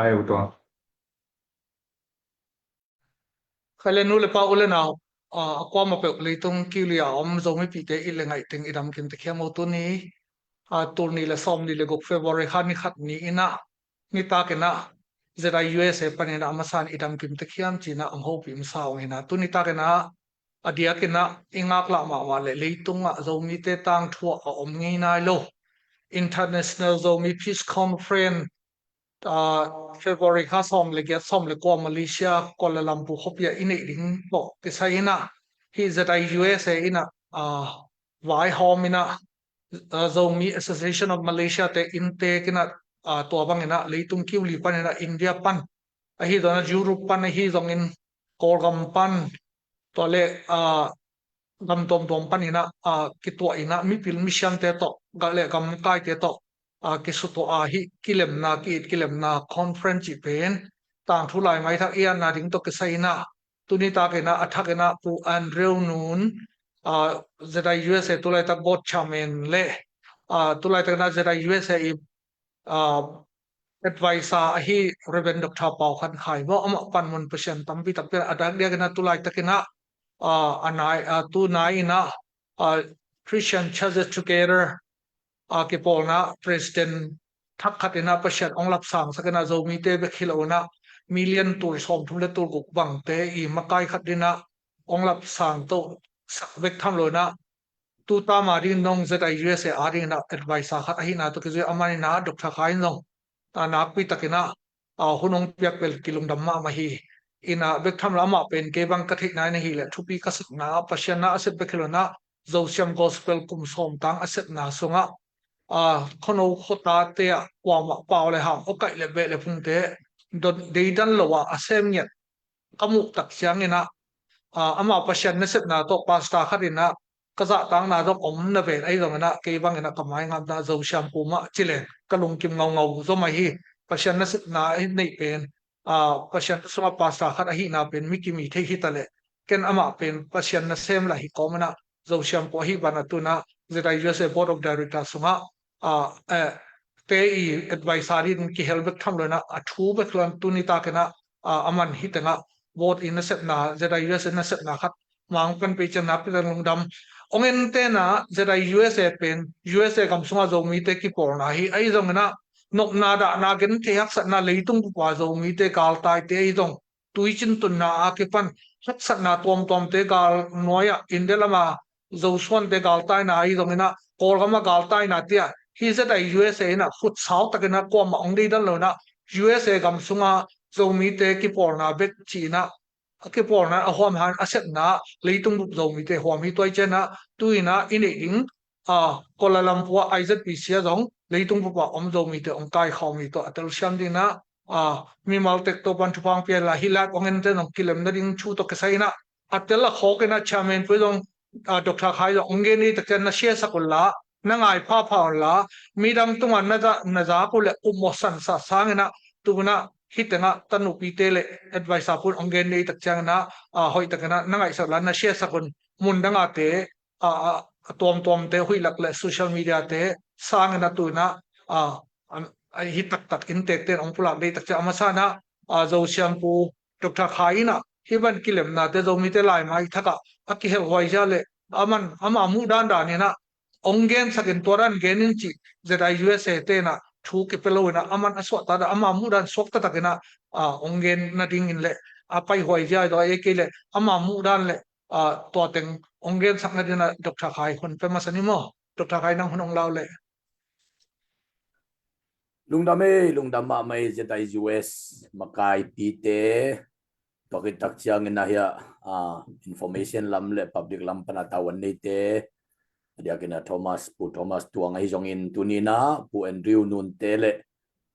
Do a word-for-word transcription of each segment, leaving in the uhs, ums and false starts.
Ai u tua. Khaile nu le pa u le nau, a, a kuama peuh leitung kiuli a om Zomipihte i le ngaih teng i damkim tekhiam uh tuni, a, tul ni le sawm ni le guk February kha ni khat ni inah, nitak inah Z I U S A paninah a masan i damkim tekhiam cinah ang hopih masa ung inah. Tuni tak inah a diakinah i ngaklah mahmah le leitungah Zomite tangthu ah a om ngei nai lo International Zomi Peace Conference, ah, February kha sawm le giat, sawm le kua Malaysia, Kuala Lumpur khuapi ah i neih ding tawh kisai inah, hih Z I U S A inah, ah, vaihawm inah, ah, Zomi Association of Malaysia te inntek inah, ah, tua bang inah leitung kiuli pan inah India pan, ahi zongin Europe pan, ahi zongin Kawlgam pan, tua le, ah, gam tuamtuam pan inah, ah, kituah inah mipil misiamte tawh, gam le gamkaite tawh, ah, kisutuah a hih kilemna, ki-it kilemna conference cih pen tangthu lai maithak i atna ding tawh kisai inah, tuni tak inah a thak inah Pu Andrew Nun, ah, Z I U S A tulaitak board chairman le, ah, tulaitak inah Z I U S A i, ah, advisor ahi Reverend Doctor Pau Khan Khai maw, amah panmun Pasian tampi takpi a dak diak inah tulaitak inah, ah, a nai, ah, tu nai inah, ah, Christian Churches Together, ah, kipawlna president thak khat inah Pasian ong lapsangsak inah Zomite bek hi lo inah million tul sawmthum le tul guk bangte i makai khat inah ong lapsang to sak bek tham lo inah, tu tama ding nong Z I U S A a ding inah advisor khat ahihna tawh kizui a man inah Doctor Khai in zong, ah, nakpi tak inah, ah, hun ong piak bel kilungdam mahmah hi. Inah bek tham lo amah pen kei bang ka theihna in ahih leh thupi ka sepna ah Pasian na a sep bek hi lo inah Zosiam Gospel kum sawm tang a sepna sungah, ah, khuano khuatate ah kuamah pau le ham aw kaih le beh le phungte deidan lo ah a sem ngiat ka muh tak ciang inah, ah, amah Pasian nasepna tawh pastor khat inah ka zahtakna zong om na ven ahi zong inah kei bang inah ka maingapna Zosiam Pu mah ci leng ka lungkim ngaungau zaw mah hi. Pasian nasepna i neih pen, ah, Pasian sungah pastor khat ahihna pen mi kimi thei hi ta leh ken amah pen Pasian nasem lah hi kawm inah Zosiam Pu ahi banah tu inah Z I U S A Board of Director sungah, ah, eh, te i advisor in kihel bek tham lo inah a thu bek lo in tuni tak inah, ah, a man hi tengah board i nasepna Z I U S A nasepna khat mang pan pei ciang nakpi tak lungdam. Ong en tenah Z I U S A pen U S A gam sungah Zomite kipawlna hi ahi zong inah nopna dahna gen thei haksatna leitung bup a Zomite galtaite ahi zong tuicin tunna a kipan haksatna tuamtuamte gal nuai ah India lama Zosuante galtaina ahi zong inah Kawlgam ah galtaina tiah hih Z I U S A inah khutsau tak inah kuamah ong deidan lo inah U S A gam sungah Zomite kipawlna bek ci inah a kipawlna a huam han a sepna leitung bup Zomite huam hi tuai cianah tu inah i neih ding, ah, Kuala Lumpur ah I Z P C ah zong leitung bup ah om Zomite ong kaikhawm hi tawh a telsiam ding inah, ah, mimal tek tawh pan thupha ong pia inla hih live ong ente zong kilem nading thu tawh kisai inah a tel a khawk inah chairman pu zong, ah, Doctor Khai zong ong gen i tak ciang na siasak unla na ngai phapha unla midang tungah na za, na zak uh le upmawh sansah sang inah tu inah hih tengah tanupite le advisor pu in ong gen i tak ciang inah, ah, hoih tak inah na ngaihsak unla na siasak un mun dangate, a, a, a tuamtuamte huih lak le social media te sang inah tu inah, a, a, a, hi taktak inntekte in ong pulak dei tak ciang a masa inah, a, Zosiam Pu Doctor Khai inah hih ban kilemnate Zomite laimai thak ah a kihelh huai zia le a man ama muh dandan inah ong gensak in tua dan gen in cih Z I U S A te inah thu kipia lo inah a man a suahtak dan ama muh dan suak taktak inah, a, ong gen nading in le a pai huai zia i daw ei kei le ama muh dan le, ah, tua teng ong gensak nading inah Doctor Khai hun pia masa ni maw? Doctor Khai nang hun ong lau le. Lungdam ei, lungdam mahmah ei Z I U S makaipite. Tua khit tak ciangin ah hiah, ah, information lam le public lam pan a tau an neite. A diakin ah Thomas, Pu Thomas Tuang ahi zongin tuni inah Pu Andrew Nunte le,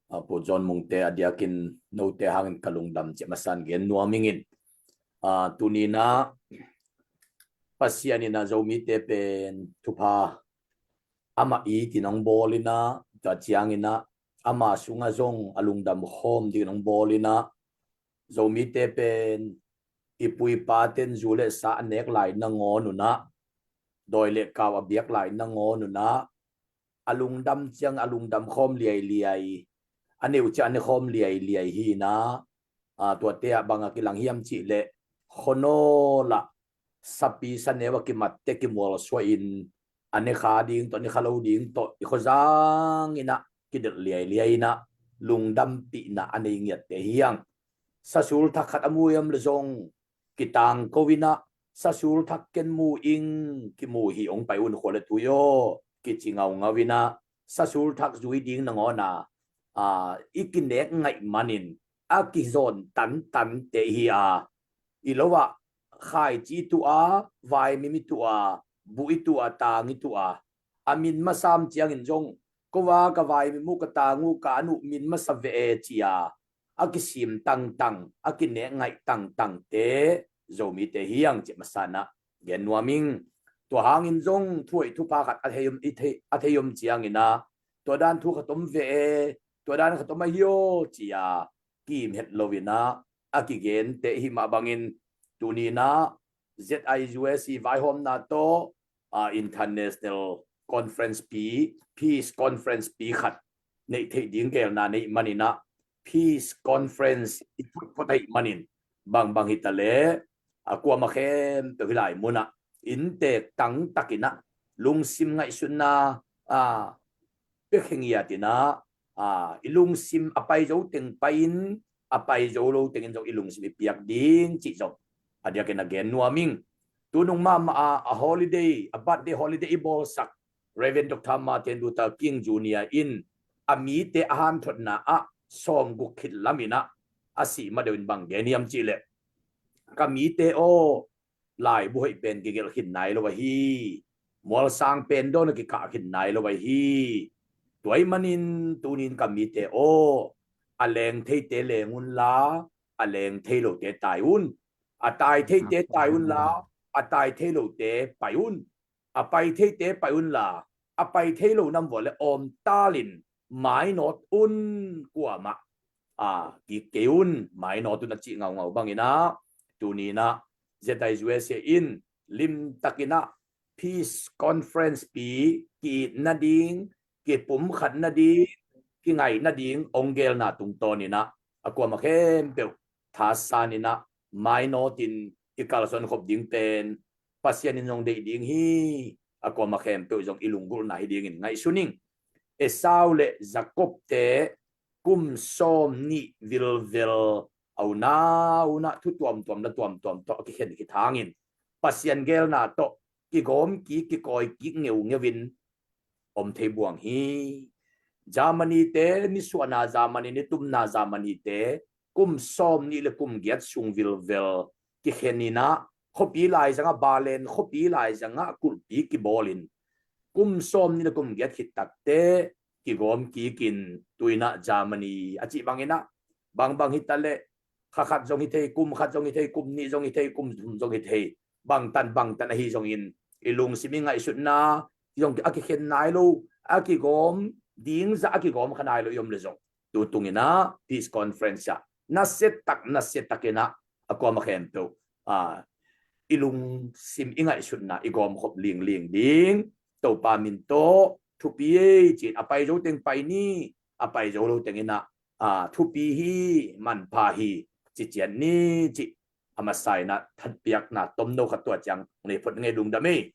ah, Pu John Mungte a diakin note hangin ka lungdam ciah masan gen nuam ingin. Ah, tuni inah Pasian inah Zomite pen thupha amah it in ong bawl inah tua ciang inah ama sungah zong a lungdam khawm ding in ong bawl inah Zomite pen i pu i paten zu le sa a nek lai nangawn unah dawi le kau a biak lai nangawn unah a lungdam ciang a lungdam khawm liailiai a neu ciang a ne khawm liailiai hi inah, a, tuate ah bang a kilang hiam cih leh, khuanawl ah sapi saneu a kimatte kimualsuah in a ne kha ding tawh, a ne kha lo ding tawh i khuazang inah kidelh liailiai inah lungdampihna a nei ngiatte hi hang. Sasulthak khat a mu hiam le zong kitangko inah, sasulthak ken mu ing, kimu hi, hong pai un khua le tui aw, kici ngaungau inah, sasulthak zui ding nangawn a, a, i kinek ngaih manin a kizawn tantante hi a, i lo ah khaici i tuh a, vaimim i tuh a, buh i tuh a, tang i tuh a, a min masam ciangin zong, ko va ka vaimim uh, ka tang uh, ka an uh, min masa ve e, ci a, a kisim tangtang, a kinek ngaih tangtangte Zomite hi hang cih masa inah gen nuam ing. Tua hangin zong thu hoih thupha khat a thei om, i thei, a thei om ciang inah, tua dan thu khat om ve e, tua dan khat om ahi aw, ci a, kim het lo inah a kigente hi mah bangin, tuni inah Z I U S vaihawmna tawh, a, international conference pi, peace conference pi khat neih theih ding geelna nei man inah, peace conference i phutphut ahih manin, bangbang hi ta leh, a, kuamah khempeuh hih lai munah inntek tangtak inah lungsim ngaihsutna, a, pia khe ngiat inah, a, i lungsim a pai zo teng pai-in, a pai zo lo tengin zong i lungsim i piak ding cih zong a diakin a gen nuam ing. Tunung mahmah a, a holiday, a birthday holiday i bawlsak Reverend Doctor Martin Luther King Junior in a mite a hanthotna ah sawmguk khit lam inah a sih ma deuh in bang gen hiam cih leh, ka mite aw, laibu hoih pen kigelh khin nai lo ahi, mualsang pen dawn a kikah khin nai lo ahi. Tua ahih manin tuni in ka mite aw, a leng theite leng unla, a leng thei lote tai un. A tai theite tai unla, a tai thei lote pai un. A pai theite pai unla, a pai thei lo nam vua le awmtalin mainawt un, kuamah, a, kik kei un, mainawt un a cih ngaungau bang inah, tuni inah Z I U S in limtak inah peace conference pi, ki-it nading, kipumkhat nading, kingaih nading hong geelna tungtawn inah, a kuamah khempeuh thasan inah mainawt in i kalsuan khop ding pen Pasian in zong deih ding hi. A kuamah khempeuh zong i lunggulhna hi dingin ngaihsun ing. Esau le Jakob te kum sawm nih vilvel a unau unah thu tuamtuam la tuamtuam tawh a kikhen khit hangin, Pasian geelna tawh kigawm kik, kikawi kik ngeungeu in om thei buang hi. Germany te, nisuahna Germany, nitumna Germany te, kum sawm nih le kum giat sung vilvel kikhen inah, khuapi laizangah, Berlin khuapi laizangah kulhpi kibawlin, kum sawm nih le kum giat khit takte kigawm kikin, tu inah Germany a cih bang inah, bangbang hi ta leh, kha khat zong hi thei, kum khat zong hi thei, kum nih zong hi thei, kum thum zong hi thei, bangtan bangtan ahi zongin, i lungsim i ngaihsutna zong a kikhen nai lo, a kigawm ding zah a kigawm kha nai lo i om le zong, tu tung inah peace conference ah nasia tak, nasia tak inah, a kuamah khempeuh, a, i lungsim i ngaihsutna i gawmkhop lingling ding, Topa min tawh thupi ei ci-in, a pai zo teng pai ni, a pai zo lo teng inah, a, thupi hi, manpha hi, ci ciat ni cih a masa inah thatpiakna tomno khat tua ciang nei phot ing ei, lungdam ei.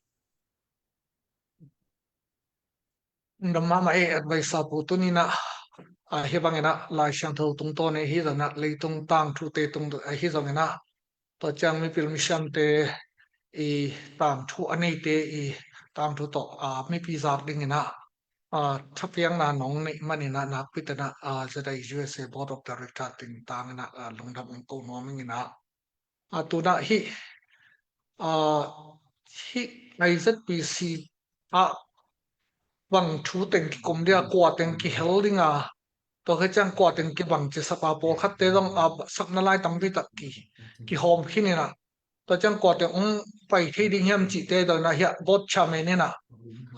Lungdam mahmah ei, advice a pu. Tuni inah, a, hih bang inah Lai Siangtho tungtawn ei, hih zong inah leitung tangthute tung, a, hih zong inah tua ciang mipil misiamte i tangthu, a neite i tangthu tawh, a, mipi zak ding inah, a, thapiakna nong neih man inah nakpi takin ah, a, Z I U S A Board of Director teng tang inah, a, lungdam hong ko nuam ing inah. A, tu inah hih, a, hih I Z P C ah bang thu teng kikum ding a, kua teng kihel ding a, tua khit ciang kua teng kibang ci sak a, pawlkhatte zong, a, sapna lai tampi tak ki, kihawm khin inah, tua ciang kua teng hong pai thei ding hiam cihte dawn inah, hiah board chairman inah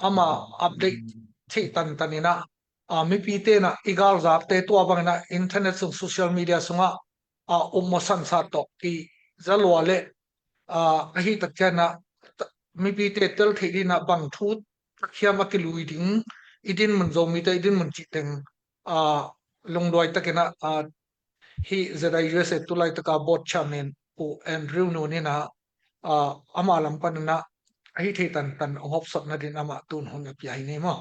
ama update theih tantan inah, a, mipite inah i galzakte tua bang inah internet sung, social media sungah, a, upmawh sansa tawh kiza lua leh, a, ahi tak ciang inah, mipite tel theih ding inah bang thu tak hiam a kilui ding, i dinmun, Zomite i dinmun cih teng, a, lungduai takin ah, ah, hih Z I U S A tulaitaka board chairman Pu Andrew Nun in ah, ah, ama lam panin ah hih thei tantan hong hopsot nadin amah tun hun a pia hi ni maw?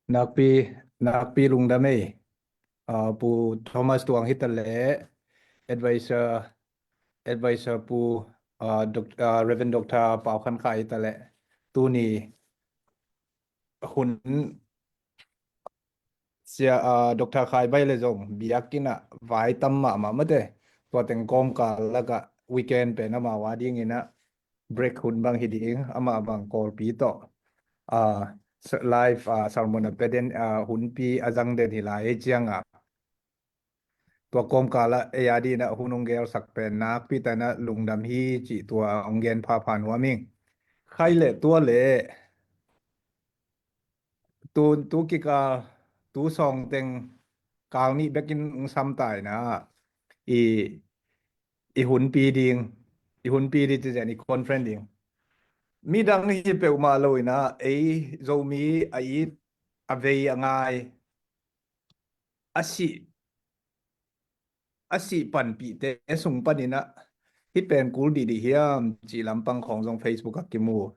Nakpi, nakpi lungdam ei. Ah, Pu Thomas Tuang hi ta leh, advisor, advisor Pu, ah, Doc-, ah, Reverend Doctor Pau Khan Khai hi ta leh, tuni hun sia, ah, Doctor Khai bai le zong biakinn ah vai tam mahmah mate. Tua teng kawmkal lakah weekend pen amau a dingin ah break hun bang hi ding, amah bang Kawlpi tawh, ah, s-, live, ah, sermon a pia den, ah, hunpi a zang den hi lai ei ciangah. Tua kawmkal ah ei a dingin ah hun hong gelsak pen nakpi takin ah lungdam hi cih tua hong gen phapha nuam ing. Khai le tua le tu, tu kikal, tu sawng teng kal nih bekin hong sam ta in ah, i, i hunpi ding, i hunpi ding ci zen, i conference ding. Midang hi peuhmah lo in ah, ei Zomi a it, a vei, a ngai, a sih, a sih panpihte sung panin ah hih pen kul dihdih hiam cih lampang khawng zong Facebook ah kimu.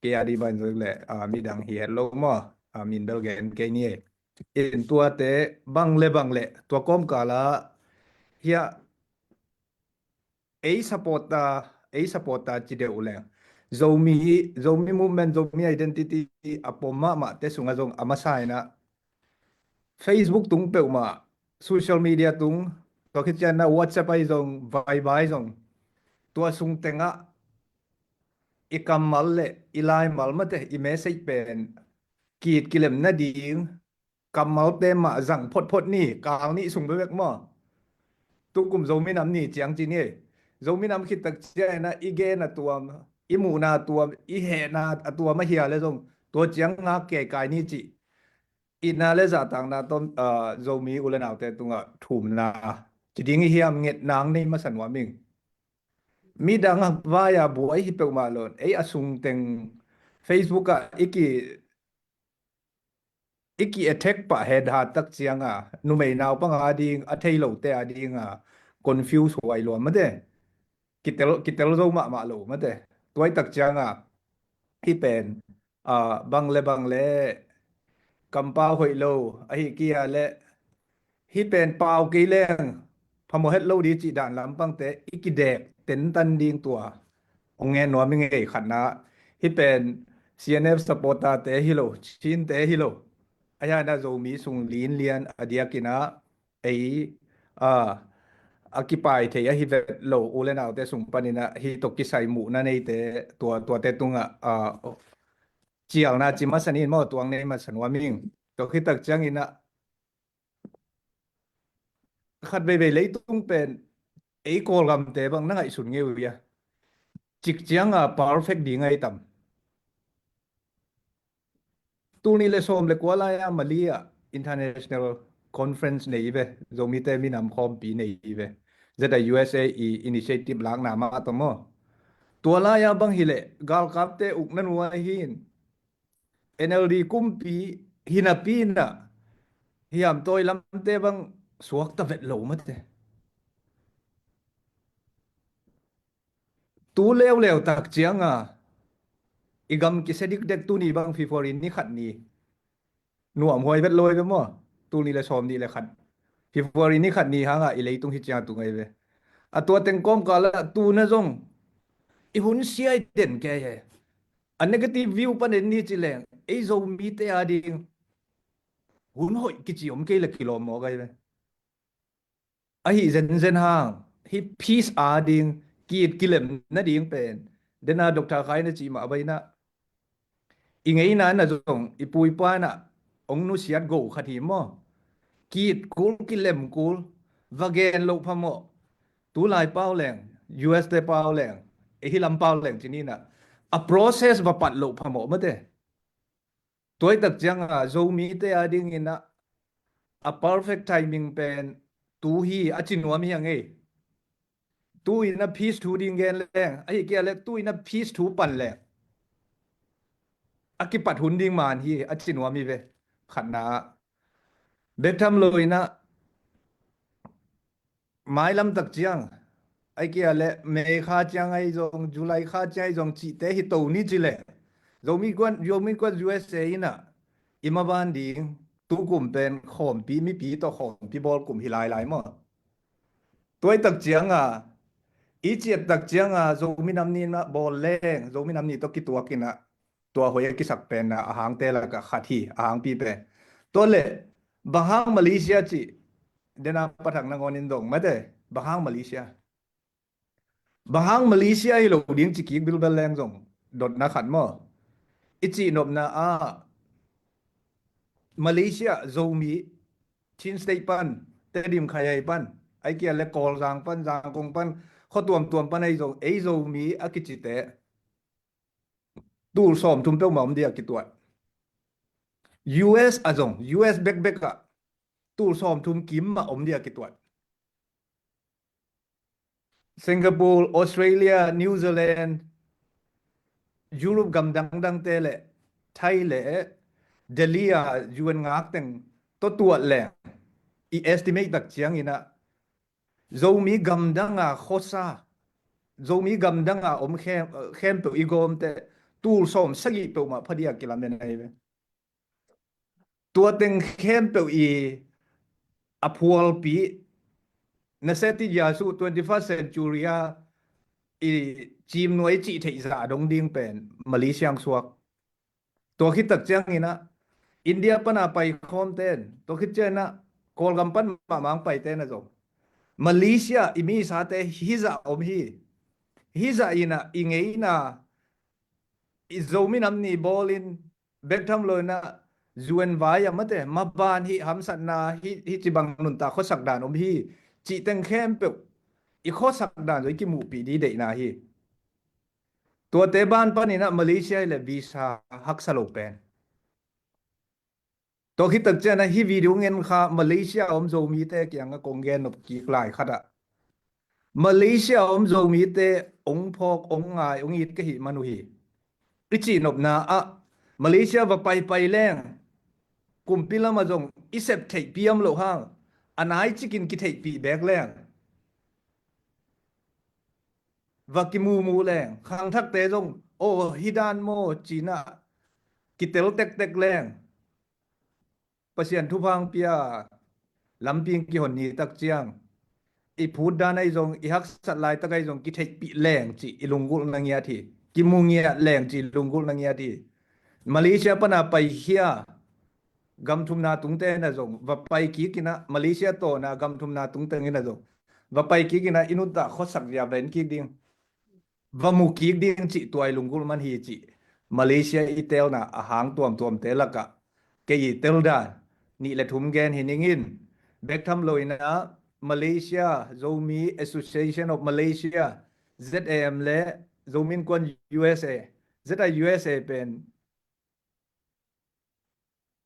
Kei a ding bang zong le, ah, midang hi het lo maw? Ah, min bel gen kei ni ei. In tuate bang le bang le tua kawmkal ah hiah ei supporter, ei supporter ci deuh leng, Zomi, Zomi movement, Zomi identity a pom mahmahte sungah zong a masa in ah Facebook tung peuhmah, social media tung, tua khit ciangin ah WhatsApp ahi zong, Viber ahi zong, tua sung tengah i kammal le i laimal mate, i message pen ki-it kilem nading kammalte mah zang photphot ni, kal nih sung bekbek maw? Tukum Zomi Nam Ni ciang ci ni ei. Zomi Nam khit tak ciangin ah i gen a tuam, i muhna a tuam, i hehna a tuam ahi a le zong tua ciang ngak keikai ni cih itna le zahtakna tawh, ah, Zomi u le naute tungah thumna ci ding i hiam, ngetna nei masa nuam ing. Midang vai-a buai hi peuhmah lo in, ei a sung teng Facebook ah i ki, i ki attack pah het hat tak ciangah numei naupang a ding, a thei lote a dingah confuse huai lua mate. Kitel, kitel zo mahmah lo mate. Tua hi tak ciangah hih pen, ah, bang le bang le kampau hoih lo, ahi kia le hih pen pau kei leng phamawh het lo ding cih dan lampangte i kidek tentan ding tua hong ngen nuam ing ei. Khatna, hih pen C N F supporter-te hi lo, Chin-te hi lo, a hiana Zomi sung linlian a diakin ah ei, ah, a kipai thei ahi vet lo u le naute sung panin ah hih tawh kisai muhna neite, tua, tuate tungah, ah, cialna ci masa ni in maw, tuang nei masa nuam ing. Tua khit tak ciangin ah khat veivei leitung pen ei Kawlgamte bang na ngaihsun ngei uh hia? Cik cianga perfect ding ahi tam? Tul nih le sawm le kua lai-a Mali ah international conference nei hi ve, Zomite minam khawmpi nei hi ve. Z I U S A i initiative lakna mah tawh maw? Tua lai-a bang hileh galkapte ukna nuai hi in, N L D kumpi hi napi in ah hiam tawi lamte bang suakta vet lo mate. Tu leuleu tak cianga i gam kisia dikdek, tuni bang February ni khat ni nuamhuai vet lo hi ve maw? Tul nih le sawm nih le khat, February ni khat ni hanga i leitung hi cianga tung ahi ve. A tua teng kawmkala tuna zong i hun sia i den kei he. A negative view panen ni ci leng ei Zomite a ding hun hoih kici om kei le kilawm mawk ahi ve. Ahi zenzen hang hih peace a ding, ki-it kilem nading pen, dena Doctor Khai na cih mah a baina i ngeina na zong i pu i pa na hong nusiat go khat hi maw? Ki-it kul, kilem kul, va gen loh phamawh. Tulai pau leng, U S te pau leng, ei hi lam pau leng ci ni na, a process va pat loh phamawh mate. Tuaitak cianga Zomite a dingin ah a perfect timing pen tu hi a ci nuam hi a ngei. Tu in a peace thu ding gen leng, ahi kia le tu in a peace thu pan leng, a kipat hun ding man hi a ci nuam hi ve. Khatna ah bek tham lo in ah mailam tak ciang, ai kia le May kha ciang ai zong, July kha ciang ai zong cihte hi to ni ci le, Zomi kuan, Zomi kuan U S A in ah i maban ding tukum pen khawmpi, mipi tawh khawmpi bawl kum hi lailai maw? Tuai tak ciang a, i ciat tak ciang a Zomi nam ni in ah bawl leng, Zomi nam ni tawh kituak in ah tua hoi a kisak pen a hangte lakah khat hi, a hangpi pen. Tua le, bang hang Malaysia cih, dena pathak nangawn in dong mate, bang hang Malaysia? Bang hang Malaysia hi lo ding ci kik bilbel leng zong dotna khat maw? I cihnopna ah Malaysia Zomi, Chin State pan, Tedim Khaihai pan, ai kia le Kawlzang pan, Zangkong pan, khua tuamtuam pan ai zong, ei Zomi a kicite tul sawmthum peuhmah om dia kituat. U S a zong, U S bekbek ah tul sawmthum kim mah om dia kituat. Singapore, Australia, New Zealand, Europe gam dangdangte le Thai le Delhi a U N ngak teng tawh tuat leng, i estimate tak ciang in ah Zomi gamdang a khuasa, Zomi gamdang a om khem, khempeuh i gawmte tul sawm sagih peuhmah phadia kilamen ahi ve. Tua teng khempeuh i a phualpi, na seti yasu twenty-first century a i cimnuai cih theih zah dong ding pen Malaysia ang suak. Tua khit tak ciang in ah India pana pai khawm ten, tua khit ciang in ah Kawlgam pan mahmah ang pai ten a zong, Malaysia i misate hizah om hi. Hizah in ah i ngeina, i Zomi nam ni bawlin, bek tham lo in ah U N vai a mate, maban hi hamsatna hi, hi ci bang nuntak khuasak dan om hi. Cih teng khempeuh i khuasak dan zong i kimuhpih di deihna hi. Tuate ban pan in ah Malaysia hi le visa haksa lo pen. Tua khit tak ciang ah hi video ngen kha Malaysia a om Zomite kiang a kong gen nop kik lai khat ah, Malaysia a om Zomite ong phawk, ong ngai, ong it ka hih man uh hi. I cihnopna ah Malaysia va paipai leng, kumpi lam a zong i sep theihpih om lo hang, a nai cikin kitheihpih bek leng, va kimumu leng, khangthakte zong, aw, hi dan maw, ci-in ah kitel tektek leng, Pasian thupha ang pia, lampi ang kihon ni tak ciang, i phut dan ahi zong, i haksat laitak ahi zong kitheihpih leng cih i lunggulhna ngiat hi. Kimu ngiat leng cih i lunggulhna ngiat hi. Malaysia pana paikhia gam thumna tungte in ah zong va pai kik in ah, Malaysia tawh na gam thumna tungte in ah zong va pai kik in ah, i nuntak khuasak zia va en kik ding, va mu kik ding cih tua i lunggulh man hi cih Malaysia i telna a hang tuamtuamte lakah kei i tel dan nih le thum gen hi ning in. Bek tham lo in ah Malaysia Zomi Association of Malaysia, Z A M le Zomi Innkuan U S A, Z A U S A pen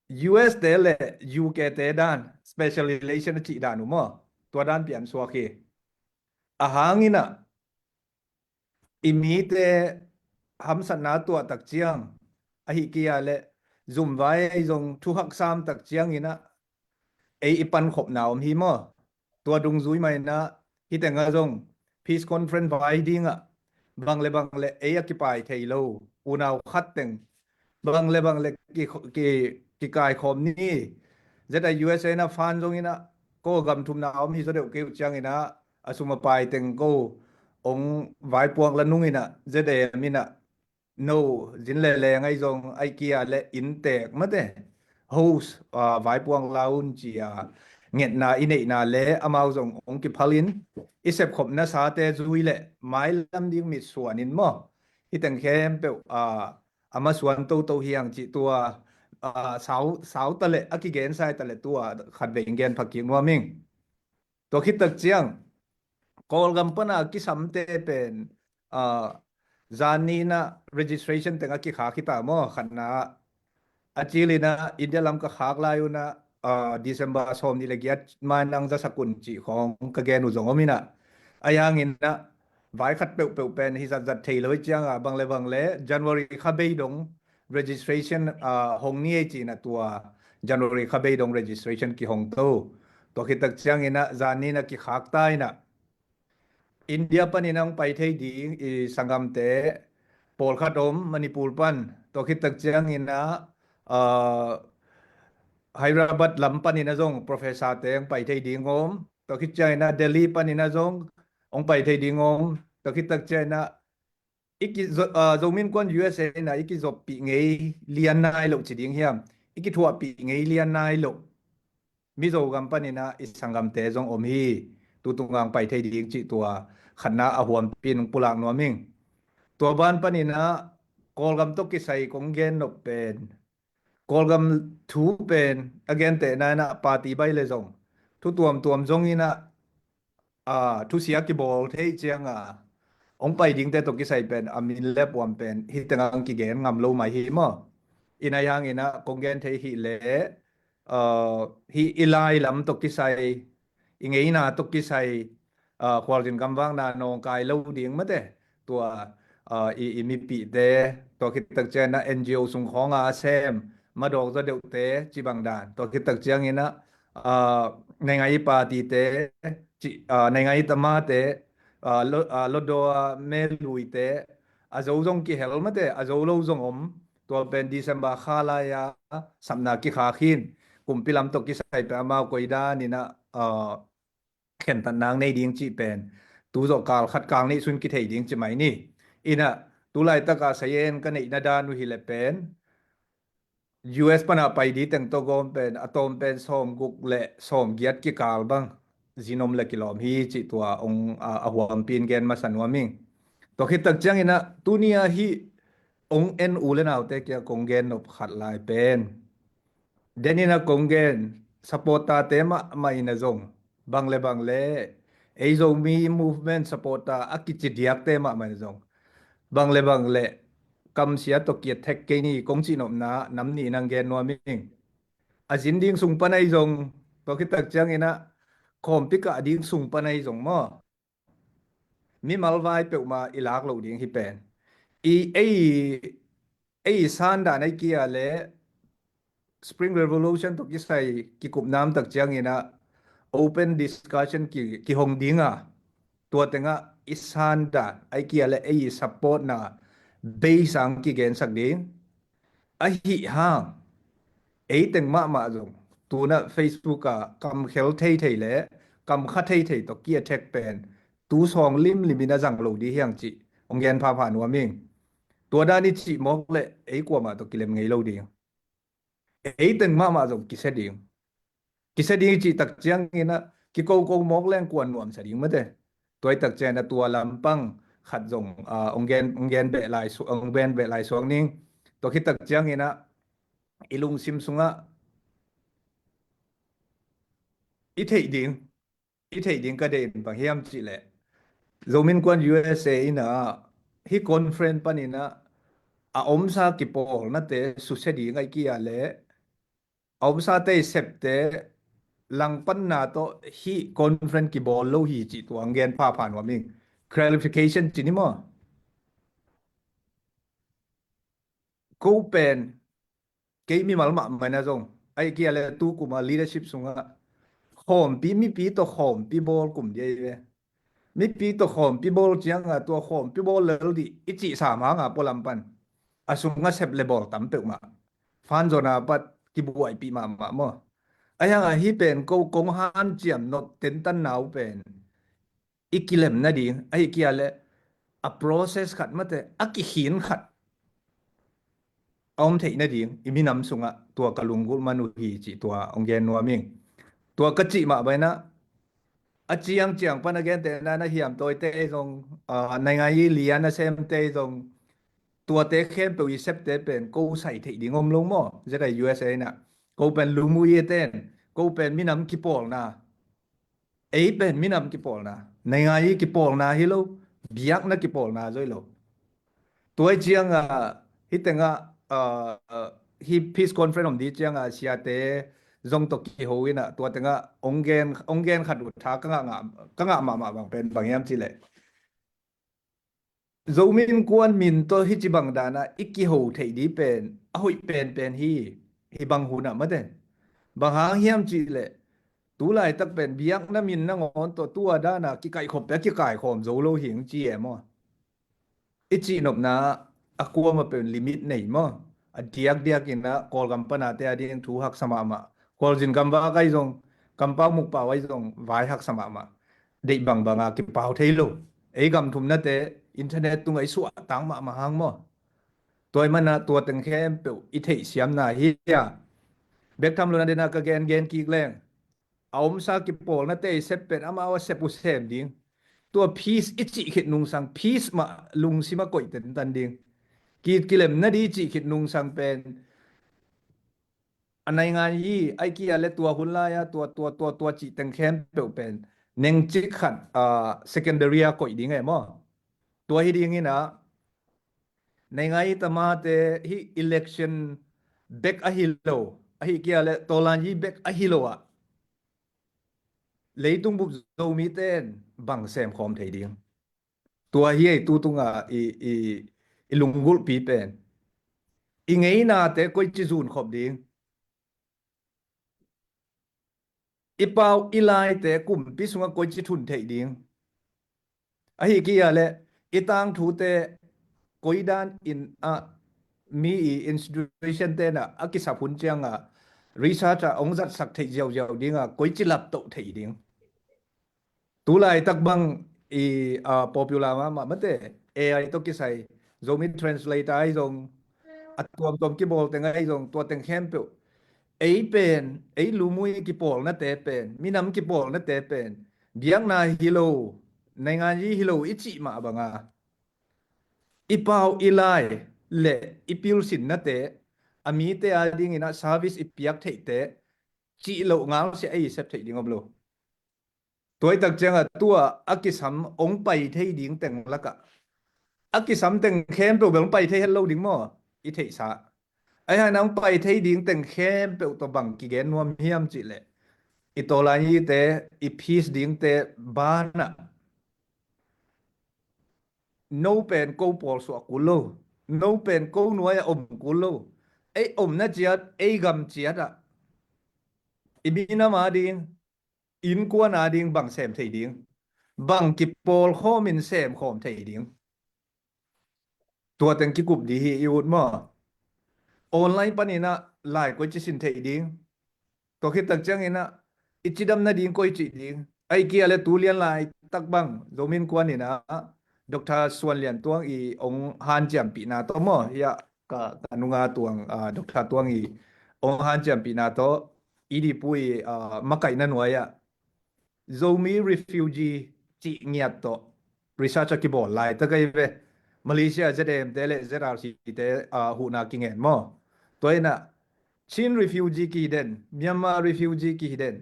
U S te le U K te dan special relation a cih dan uh maw, tua dan pian suak hi. A hang in ah i mite hamsatna tuah tak ciang, ahi kia le zumvai ahi zong thuhak sam tak ciang in ah ei i pankhopna om hi maw? Tua dungzui mah in ah hih teng ah zong peace conference vai ding ah bang le bang le ei a kipai thei lo unau khat teng bang le bang le ki, ki, kikaikhawm ni. Z A U S A in ah fan zong in ah ko gam thumna om hi zaw deuh kei uh ciang in ah a sum a pai teng ko ong vaipuak la nung in ah Z A M in ah no, zin le leng ahi zong, ai kia le inntek mate, host, ah, vaipuak la un ci a ngetna i neihna le amau zong ong kiphal in, i sepkhopna sate zui le mailam ding mitsuan in maw, hih teng khempeuh, ah, a masuan toto hi hang cih tua, ah, sau, sau ta le a kigen sai ta le tua khat vei in gen pha kik nuam ing. Tua khit tak ciang Kawlgam pana kisamte pen, ah, zan nih in ah registration teng a kikhak hi ta maw, khatna ah. A cil in ah India lam ka khak lai un ah, ah, December sawm nih le giat ma in ang za sak un cih khawng ka gen uh zong om in ah. Ahi hangin ah vai khat peuhpeuh pen hi zatzat thei lo hi ciang ah bang le bang le January kha bei dong registration, ah, hong ni ei ci-in ah tua January kha bei dong registration kihong to. Tua khit tak ciangin ah zan ni-in ah kikhak ta in ah India panin ah hong pai thei ding i sanggamte pawlkhat om Manipur pan. Tua khit tak ciangin ah, ah, Hyderabad lam panin ah zong professor te hong pai thei ding om. Tua khit ciangin ah Delhi panin ah zong hong pai thei ding om. Tua khit tak ciangin ah i ki zo-, ah, Zomi Innkuan U S A in ah i kizoppih ngei lian nai lo ci ding hiam, i kithuahpih ngei lian nai lo Mizo gam panin ah i sanggamte zong om hi. Tu tung ah hong pai thei ding cih tua khatna a huampi in hong pulak nuam ing. Tua ban panin ah Kawlgam tawh kisai kong gen nop pen, Kawlgam thu pen a gentehna in ah party bai le zong thu tuamtuam zong in ah, ah, thusia kibawl thei ciang a hong pai dingte tawh kisai pen a min le puam pen hih teng ah hong kigen ngam lo mai hi maw. Ina hang in ah kong gen thei hi leh, ah, hih i lai lam tawh kisai, i ngeina tawh kisai, ah, khualzin gamvakna nawngkai lo ding mate, tua, ah, i, i mipihte, tua khit tak ciangin ah N G O sung khawng a sem madawk zaw deuhte ci bang dan, tua khit tak ciangin ah, ah, naingai partyte, ci, ah, naingai tamate, ah, lo, ah, lotdaw a meluite, a zo zong kihel mate, a zo lo zong om. Tua pen December kha lai a sapna kikhak hi in, kumpi lam tawh kisai pen amau koi dan in ah, ah, khentatna nei ding cih pen tu zawh kal khat kal nih sun kithei ding ci mai ni. In ah tu laitak a sayen ka neihna dan uh hi leh pen U S pan a pai ding teng tawh gawm pen a tawm pen sawmguk le sawmgiat kikal bang zin om le kilawm hi cih tua hong, a, a huampi in gen masa nuam ing. Tua khit tak ciangin ah tuni a hih hong en u le naute kiang kong gen nop khat lai pen, den in ah kong gen, supporter-te mahmah in ah zong, bang le bang le ei Zomi movement supporter a kici diakte mahmah in ah zong, bang le bang le kamsia tawh ki-attack kei ni kong cihnopna nam nih in hong gen nuam ing. A zin ding sung pan ahi zong, tua khit tak ciangin ah khawmpi kah ding sung pan ahi zong maw, mimal vai peuhmah i lak loh ding hi pen. I, ei, ei san dan ahi kia le Spring Revolution tawh kisai kikup nam tak ciangin ah open discussion ki, kihong ding a, tua teng ah i san dan ahi kia le ei supportna base ah hong kigensak ding. Ahi hang ei teng mahmah zong tu-in ah Facebook ah kamkhel theithei le kamkha theithei tawh ki-attack pen tu sawng limlim in a zang lo ding hi hang cih hong gen phapha nuam ing. Tua dan i cih mawk le ei kuamah tawh kilem ngei lo ding. Ei teng mahmah zong kisia ding. Kisia ding i cih tak ciangin ah kikoko mawk leng kua nuamsa ding mate. Tua i tak ciangin ah tua lampang khat zong, ah, hong gen, hong gen beh lai su-, hong gen beh lai suak ning. Tua khit tak ciangin ah i lungsim sungah i theih ding, i theih ding ka deih in bang hiam cih leh, Zomi Innkuan U S A in ah hih conference panin ah a omsa kipawlnate susia ding ahi kia le a omsate i septe langpanna tawh hih conference kibawl lo hi cih tua hong gen phapha nuam ing. Clarification ci ni maw? Ko pen kei mimal mahmah in ah zong ahi kia le tu kum a leadership sungah khawmpi, mipi tawh khawmpi bawl kum ding ahi ve. Mipi tawh khawmpi bawl ciang a tua khawmpi bawl lel ding i cih sam hang a pualam pan a sungah sep le bawl tam peuhmah. Fan zona pat kibuaipih mahmah maw. Ahi hang a hih pen ko kong hanciam nop tentanna uh pen i kilem nading ahi kia le a process khat mate, a kikhin khat a om theih nading i minam sungah tua ka lunggulh man uh hi cih tua hong gen nuam ing. Tua ka cih mah bang in ah a ciangciang pan a gentehna in ah hiamtawite zong, ah, naingai lian a semte zong, tuate khempeuh i septe pen ko sai theih ding om lo maw? Z I U S A in ah ko pen lum uh i ten, ko pen minam kipawlna, ei pen minam kipawlna, naingai kipawlna hi lo, biakna kipawlna zoi lo. Tua i ciang a, hih teng ah, ah, ah, hih peace conference om ding ciang a siate zong tawh kiho in ah tua teng ah hong gen, hong gen khat uh tha ka ngah, ngah, ka ngah mahmah bang pen bang hiam cih leh, Zomi Innkuan min tawh hih ci bang danah i kiho theih ding pen a hoih penpen hi. Hih bang hunah mate, bang hang hiam cih leh tu laitak pen biakna min nangawn tawh tua danah kikaihkhop pia kikaikhawm zo lo hi hong ci e maw? I cihnopna a kuama pen limit nei maw? A diakdiak inah Kawlgam panate a ding thu haksa mahmah. Kawlzin gamvak ahi zong, kampau mukpau ahi zong vai haksa mahmah. Deih bangbanga kipau thei lo. Ei gam thumnate internet tungah i suahtak mahmah hang maw? Tua ih manah tua teng khempeuh i theihsiamna hi a, bek tham lo na dena ka gen gen kik leng a omsa kipawlna tei sep pen amau a sep uh sem ding. Tua peace i cih khit nungsang peace mah lungsima koih tentan ding. Kit kilemna di i cih khit nungsang pen a naingan yi ai kia le tua hun lai-a tua tua tua tua cih teng khempeuh pen nengcik khat secondary a koih ding e maw? Tua hi dingin ah naingan yi tamate hih election bek ahi lo, ahi kia le tawlan yi bek ahi lo ah leitung bup Zomite in bang semkhawm thei ding? Tua hi ei tu tunga i, i, i lunggulhpi pen i ngeinate koici zunkhop ding? I pau i laite kumpi sungah koici thun theih ding? Ahi kia le i tangthute koidan in ah mi i institution tenah a kisap hun cianga research ah hong zatsak theih ziauziau dinga koici laptoh theih ding? Tu laitak bang i popular mahmah mate A I tawh kisai Zomi translator ahi zong a tuamtuam kibawl teng ahi zong tua teng khempeuh ei pen ei lumui kipawlnate pen minam kipawlnate pen biakna hi lo, naingan yi hi lo i cih mah banga i pau i lai le i pilsinnate a mite a dingin ah service i piak theihte cih loh ngalsia ei sep theih ding om lo. Tuaitak ciangah tua a kisam hong pai thei ding teng lakah a kisam teng khempeuh bel hong pai thei het lo ding maw? I theihsa ahi hana hong pai thei ding teng khempeuh tawh bang kigen nuam hiam cih leh i tawlan yite i peace dingte banah no pen ko pawl suah kul lo, no pen ko nuai-ah om kul lo. Ei omna ciat ei gam ciatah i minam a ding innkuan a ding bang sem thei ding? Bang kipawlkhawmin semkhawm thei ding? Tua teng kikup di hi i ut maw? Online paninah lai koici sin thei ding? Tua khittak cianginah i cidam nading koici ding? Ai kia le tu lian laitak bang Zomi Innkuan inah Doctor Suan Lian Tuang i hong hanciampihna tawh maw? Hiah ka, ka nunga tuang Doctor Tuang i hong hanciampihna tawh i dipu i makaihna nuai-ah Zomi refugee cih ngiat tawh research a kibawl laitak ahi ve. Malaysia Z A M te le Z R C te huhna kingen maw? Tua inah Chin refugee kihi den, Myanmar refugee kihi den.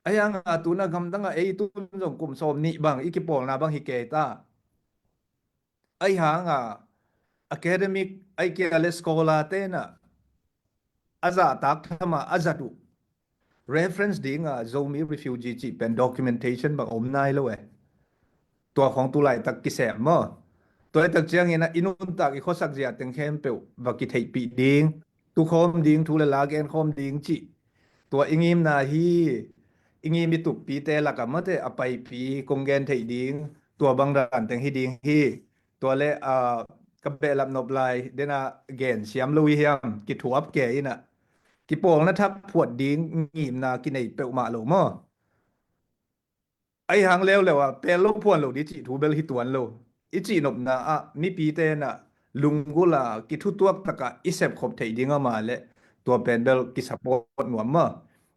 Ahi hanga tuna gamdangah ei tun zong kum sawm nih bang i kipawlna bang hi kei ta. Ahi hanga academic ai kia le scholar tenah a zahtak thama a zat uh reference dinga Zomi refugee cih pen documentation bang om nai lo e. Tua khawng tu laitak kisem maw? Tua laitak cianginah i nuntak i khuasak zia teng khempeuh va kitheihpih ding, tukhawm ding, thu le la genkhawm ding cih tua i ngimna hi. I ngim i tuppite lakah mate a paipi kong gen theih ding tua bang dan teng hi ding hi. Tua le ka behlap nop lai dena gen siam lo i hiam? Kithuap ke inah kipawlna thak phuat ding ngimna kinei peuhmah lo maw? Ahi hang leuleu ah pel lo phuan lo di cih thu bel hi tuan lo. I cihnopna ah mipi tenah lunggulh a kithutuak takah i sepkhop theih ding ama le tua pen bel kisupport nuam maw?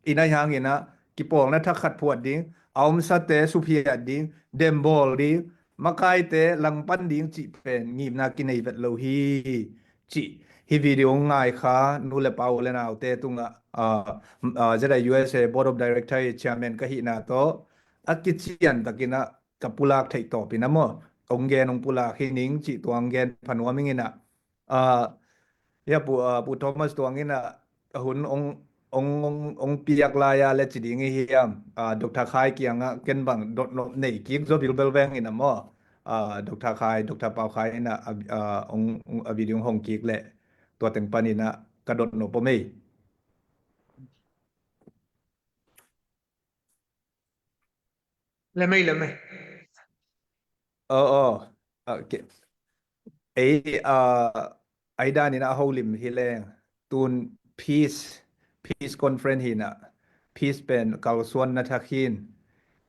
Ina ahi hanginah kipawlna thak khat phuat ding, a omsate suphiat ding, dembawl ding, makaite langpan ding cih pen ngimna kinei vet lo hi. Cih hi video ngaikha nu le pa u le naute tungah Z I U S A Board of Director i chairman ka hihna tawh a kician takinah ka pulak theih tawpin a maw, ong gen ong pulak hi ning cih tuang gen phanuam inginah. Hia Pu Thomas tuang inah a hun ong piak lai-a le ci ding i hiam? Doctor Khai kiangah ken bang dotnop nei kik zaw bilbel veng inah maw? ah, Doctor Khai, Doctor Pau Khai in ah, ah, ong, ong, a video hong kik leh tua teng panin ah ka dot nop om ei. Lemei, lemei. Oh, oh. Okay. Ei, ah, ai danin a holim hi leng tun peace, peace conference hi na, peace pen kalsuanna thak hin,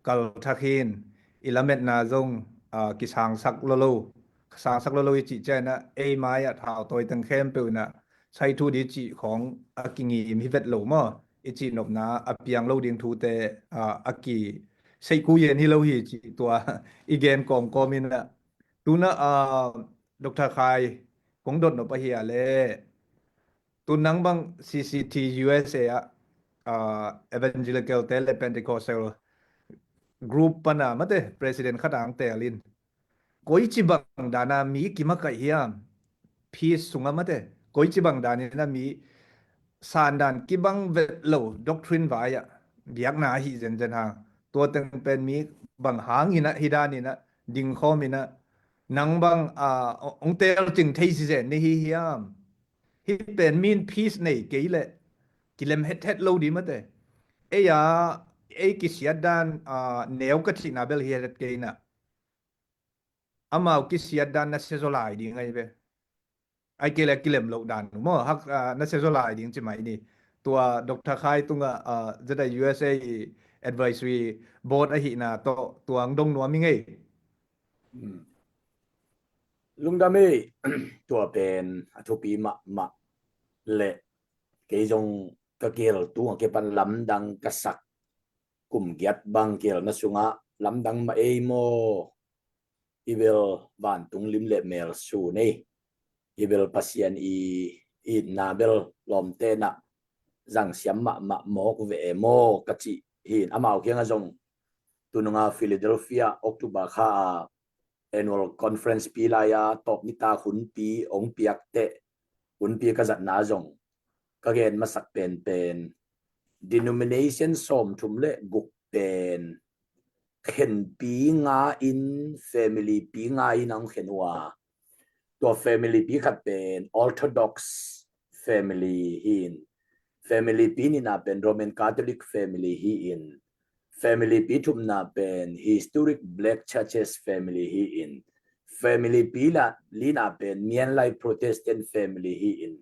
kal thak hin, i lametna zong, ah, kisangsak lo lo, sangsak lo lo i cih ciangin ah ei mai-ah thautawi teng khempeuh in ah sai thu ding cih khawng a kingim hi vet lo maw? I cihnopna a piang lo ding thute, ah, a kiseih kuyen hi lo hi cih tua i gen kawmkawm in ah. Tu-in ah, ah, Doctor Khai kong dot nop ahi a leh, tu nang bang C C T U S A ah, ah, Evangelical te le Pentecostal group pan a mate president khat ang tel in, koici bang dan a mi kimakaih hiam? Peace sungah mate, koici bang danin a mi sandan kibang vet lo, doctrine vai-ah biakna ahi zenzen hang, tua teng pen mi bang hangin ah hih danin ah dingkhawm in ah, nang bang, ah, ong tel cing thei si zen ni hi hiam? Hih pen min peace nei kei leh kilem hethet lo ding mate. Ei a, ei kisiat dan, ah, neu ka cihna bel hi het kei in ah, amau kisiat dan na sia zaw lai ding ahi ve. Ai kei leh kilem loh dan maw, hak, ah, na sia zaw lai ding ci mai ni. Tua Doctor Khai tungah, ah, Z I U S A i advisory board ahihna tawh tua ang dong nuam i ngei. Hmm. Lungdam ei, tua pen a thupi mahmah leh kei zong ka kihel tung a kipan lamdang ka sak, kum giat bang kihelna sungah lamdang mah ei maw? Hih bel vantung lim le mel sun ei, hih bel Pasian i itna bel lawmte in ah zangsiam mahmah mawk ve e maw ka cih hi. Amau kiangah zong tununga Philadelphia October kha a annual conference pi lai-a tawp nitak hunpi ong piak teh, hunpi ka zatna zong ka gen masak penpen, denomination sawmthum le guk pen khenpi nga in, family pi nga in a hong khen uh a, tua family pi khat pen Orthodox family hi in, family pi nihna pen Roman Catholic family hi in, family pi thumna pen Historic Black Churches family hi in, family pi la lina pen Myanmar Protestant family hi in,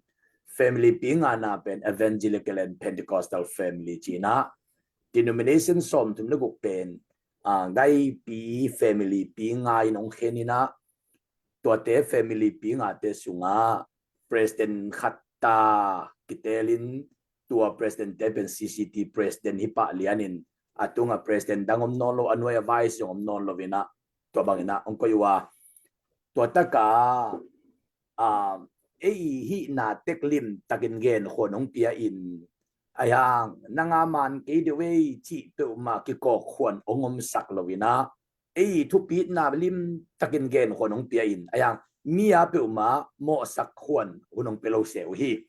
family pi ngana pen Evangelical and Pentecostal family ci-in ah, denomination sawmthum le guk pen, ah, gaipi family pi nga in hong khen in ah, tuate family pi ngate sungah president khat ta kitelin, tua president te pen C C T president hi pah lianin, a tungah president dang om nawn lo, a nuai a vice zong om nawn lo in ah, tua bangin ah hong koih uh a, tua takah, ah, ei hihna tek limtakin genkhuan hong pia in, ahi hang nang a man kei deuh ei cih peuhmah kikawkkhuan hong omsak lo in ah, ei thupitna limtakin genkhuan hong pia in, ahi hang mi a peuhmah mawhsak khuan hun hong pia lo se uh hi.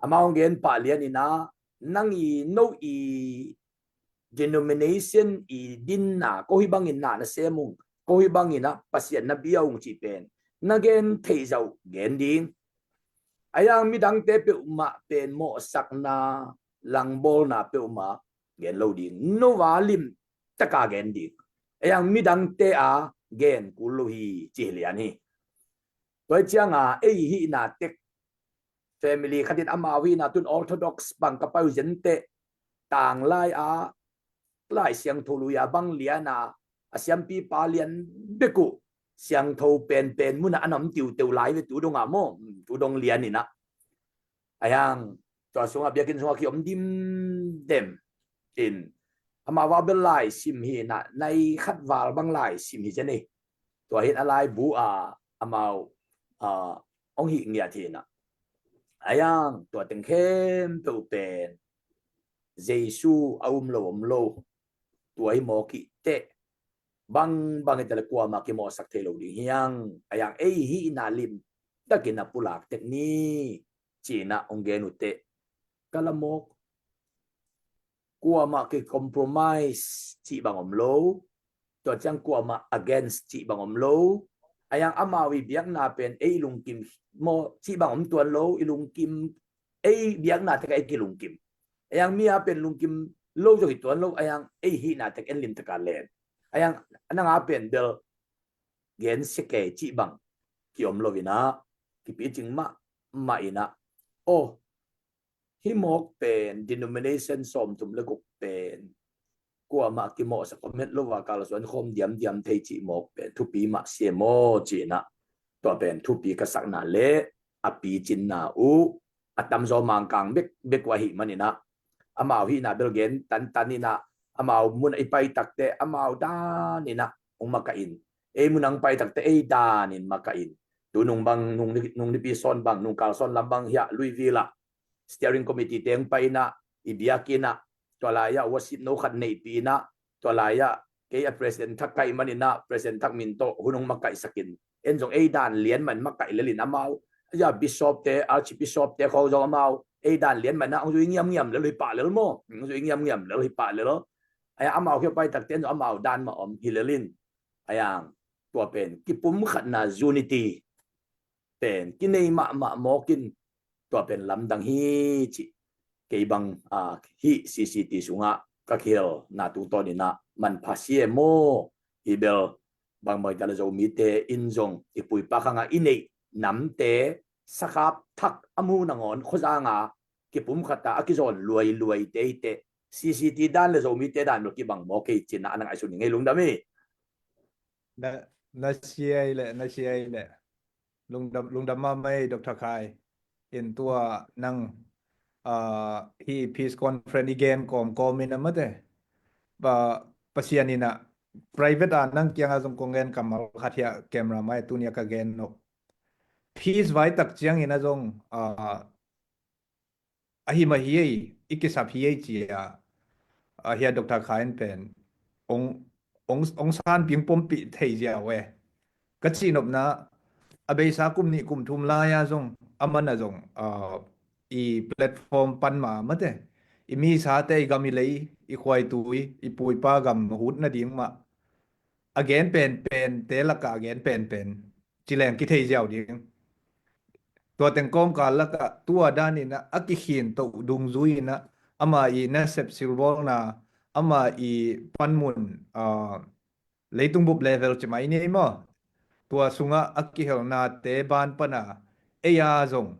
Amau hong gen pah lianin ah, nang i no i denomination i dinna, ko hih bangin na na sem ung, ko hih bangin ah Pasian na bia ung cih pen na gen theih zah uh gen ding. Ahi hang midangte peuhmah pen mawhsakna, langbawlna peuhmah gen lo ding, no a lim taka gen ding. Ahi hang midangte a gen kul lo hi ci hi lian hi. Tua hi cianga ei hihna tek family khatin amau hihna tun Orthodox bang ka pai uh zenteh, tanglai a Lai Siangtho lui a bang liana a siampipa lian bek uh siangtho penpen munah a nam tiuteu lai ve tu dongah maw, tu dong lianin ah. Ahi hang tua sungah biakinn sungah kiom dimdem in, amau a bel lai sim hi in ah, nai khat val bang lai sim hi zen ei. Tua hi in a laibu a amau, ah, hong hih ngiat hi in ah. Ahi hang tua teng khempeuh pen Jesu a um lo om lo, tua hi mawk hi teh, bangbang hi ta le kuamah kimawhsak thei lo ding hi hang. Ahi hang ei hihna limtakin a pulak tek ni ci-in ah hong gen uh teh, ka la mawk. Kuamah kicompromise cih bang om lo. tua ciang kuamah against cih bang om lo. Ayang amau i biakna pen ei lungkim maw cih bang om tuan lo, i lungkim ei biakna tek a ei kilungkim. Ayang mi a pen lungkim lo zong hi tuan lo, ayang ei hihna tek en lim tek a len. Ayang nang a pen bel gensia kei cih bang kiom lo inah, kipicing mahmah inah. Oh, hih mawk pen denomination sawmthum le guk pen kuamah kimawhsak om het lo a, kalsuan khawm diamdiam thei cih mawk pen thupi mah sia maw ci inah, tua pen thupi ka sakna le a picinna uh a tamzaw Mangkang bek bek uh ahih man inah, amau hihna bel gen tantan inah, amau mun a i pai takte amau dan inah hong makaih in, ei mun a hong pai takte ei dan in makaih in. Tu nung bang, nung, nung nipi sawn bang, nung kal sawn lam bang hiah Louisville ah steering committee teng pai inah, i biakinn ah, tua lai-ah worship no khat neihpih inah, tua lai-ah kei a president thak kaih man inah, president thak min tawh hun hong makaihsak in. En zong ei dan lian man makaih lel in amau, a bishop te, archbishop te khawng zong amau ei dan lian man inah hong zui ngiamngiam lel hi pah lel maw, hong zui ngiamngiam lel hi pah lel. Ayang amau khia pai takte en zong amau dan mah om hi lel in. Ayang tua pen kipumkhatna, unity pen kinei mahmah mawk in, tua pen lamdang hi cih kei bang, a, hih C C T sungah ka kihelna tungtawn inah manpha sia maw. Hih bel bangbang hi ta le Zomite in zong i puipa khang a i neih namte sakhap thak a mu nangawn khuazang a kipumkhat a a kizawn luailuai te i teh, C C T dan le Zomite dan bel kibang maw kei ci inah a na ngaihsun hi ing ei, lungdam hi. Na, na sia hi leh, na sia hi leh. Lungdam, lungdam mahmah ei, Doctor Khai. In tua nang, ah, hih peace conference i gen kawmkawm inah mate, Pa, Pasian inah private a nang kiangah zong kong gen kammal khat hiah camera mai tuni a ka gen nop. Peace vai tak ciang inah zong, ah, ahi mah hi ei, i kisap hi ei ci a, a hiah Doctor Khai in pen hong, hong, hong sanpih, hong pompih thei ziau e. Ka cihnopna, a beisa kum nih kum thum lai-a zong, a man a zong, a, i platform pan mah mate, i misate, i gam i lei, i khuaitui, i puipa gam hut nading mah a gen penpen te lakah a gen penpen ci leng kithei ziau ding. Tua teng kawmkal lakah tua dan inah a kikhin toh dungzui inah ama i nasep silbawlna, ama i panmun, ah, leitung bup level ci mai ni maw, tua sungah a kihelnate ban pana ei a zong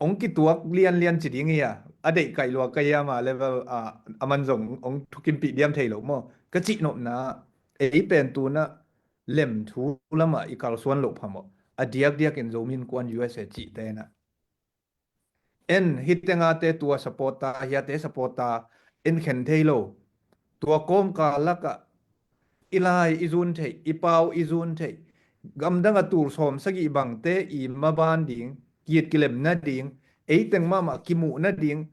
hong kituak lianlian ci ding hi a, a deih kaih lua ka hiam a level, ah, a man zong hong thukimpih diam thei lo maw. Ka cihnopna, ei pen tunah lem thu lamah i kalsuan loh phamawh. A diakdiakin Zomi Innkuan U S A cihte inah en hih tengate tua support ta, hiate support ta, en khen thei lo. Tua kawmkal lakah i lai i zun theih, i pau i zun theih, gamdang a tul sawm sagih bangte i maban ding, kit kilem nading, eiteng mahmah kimuh nading,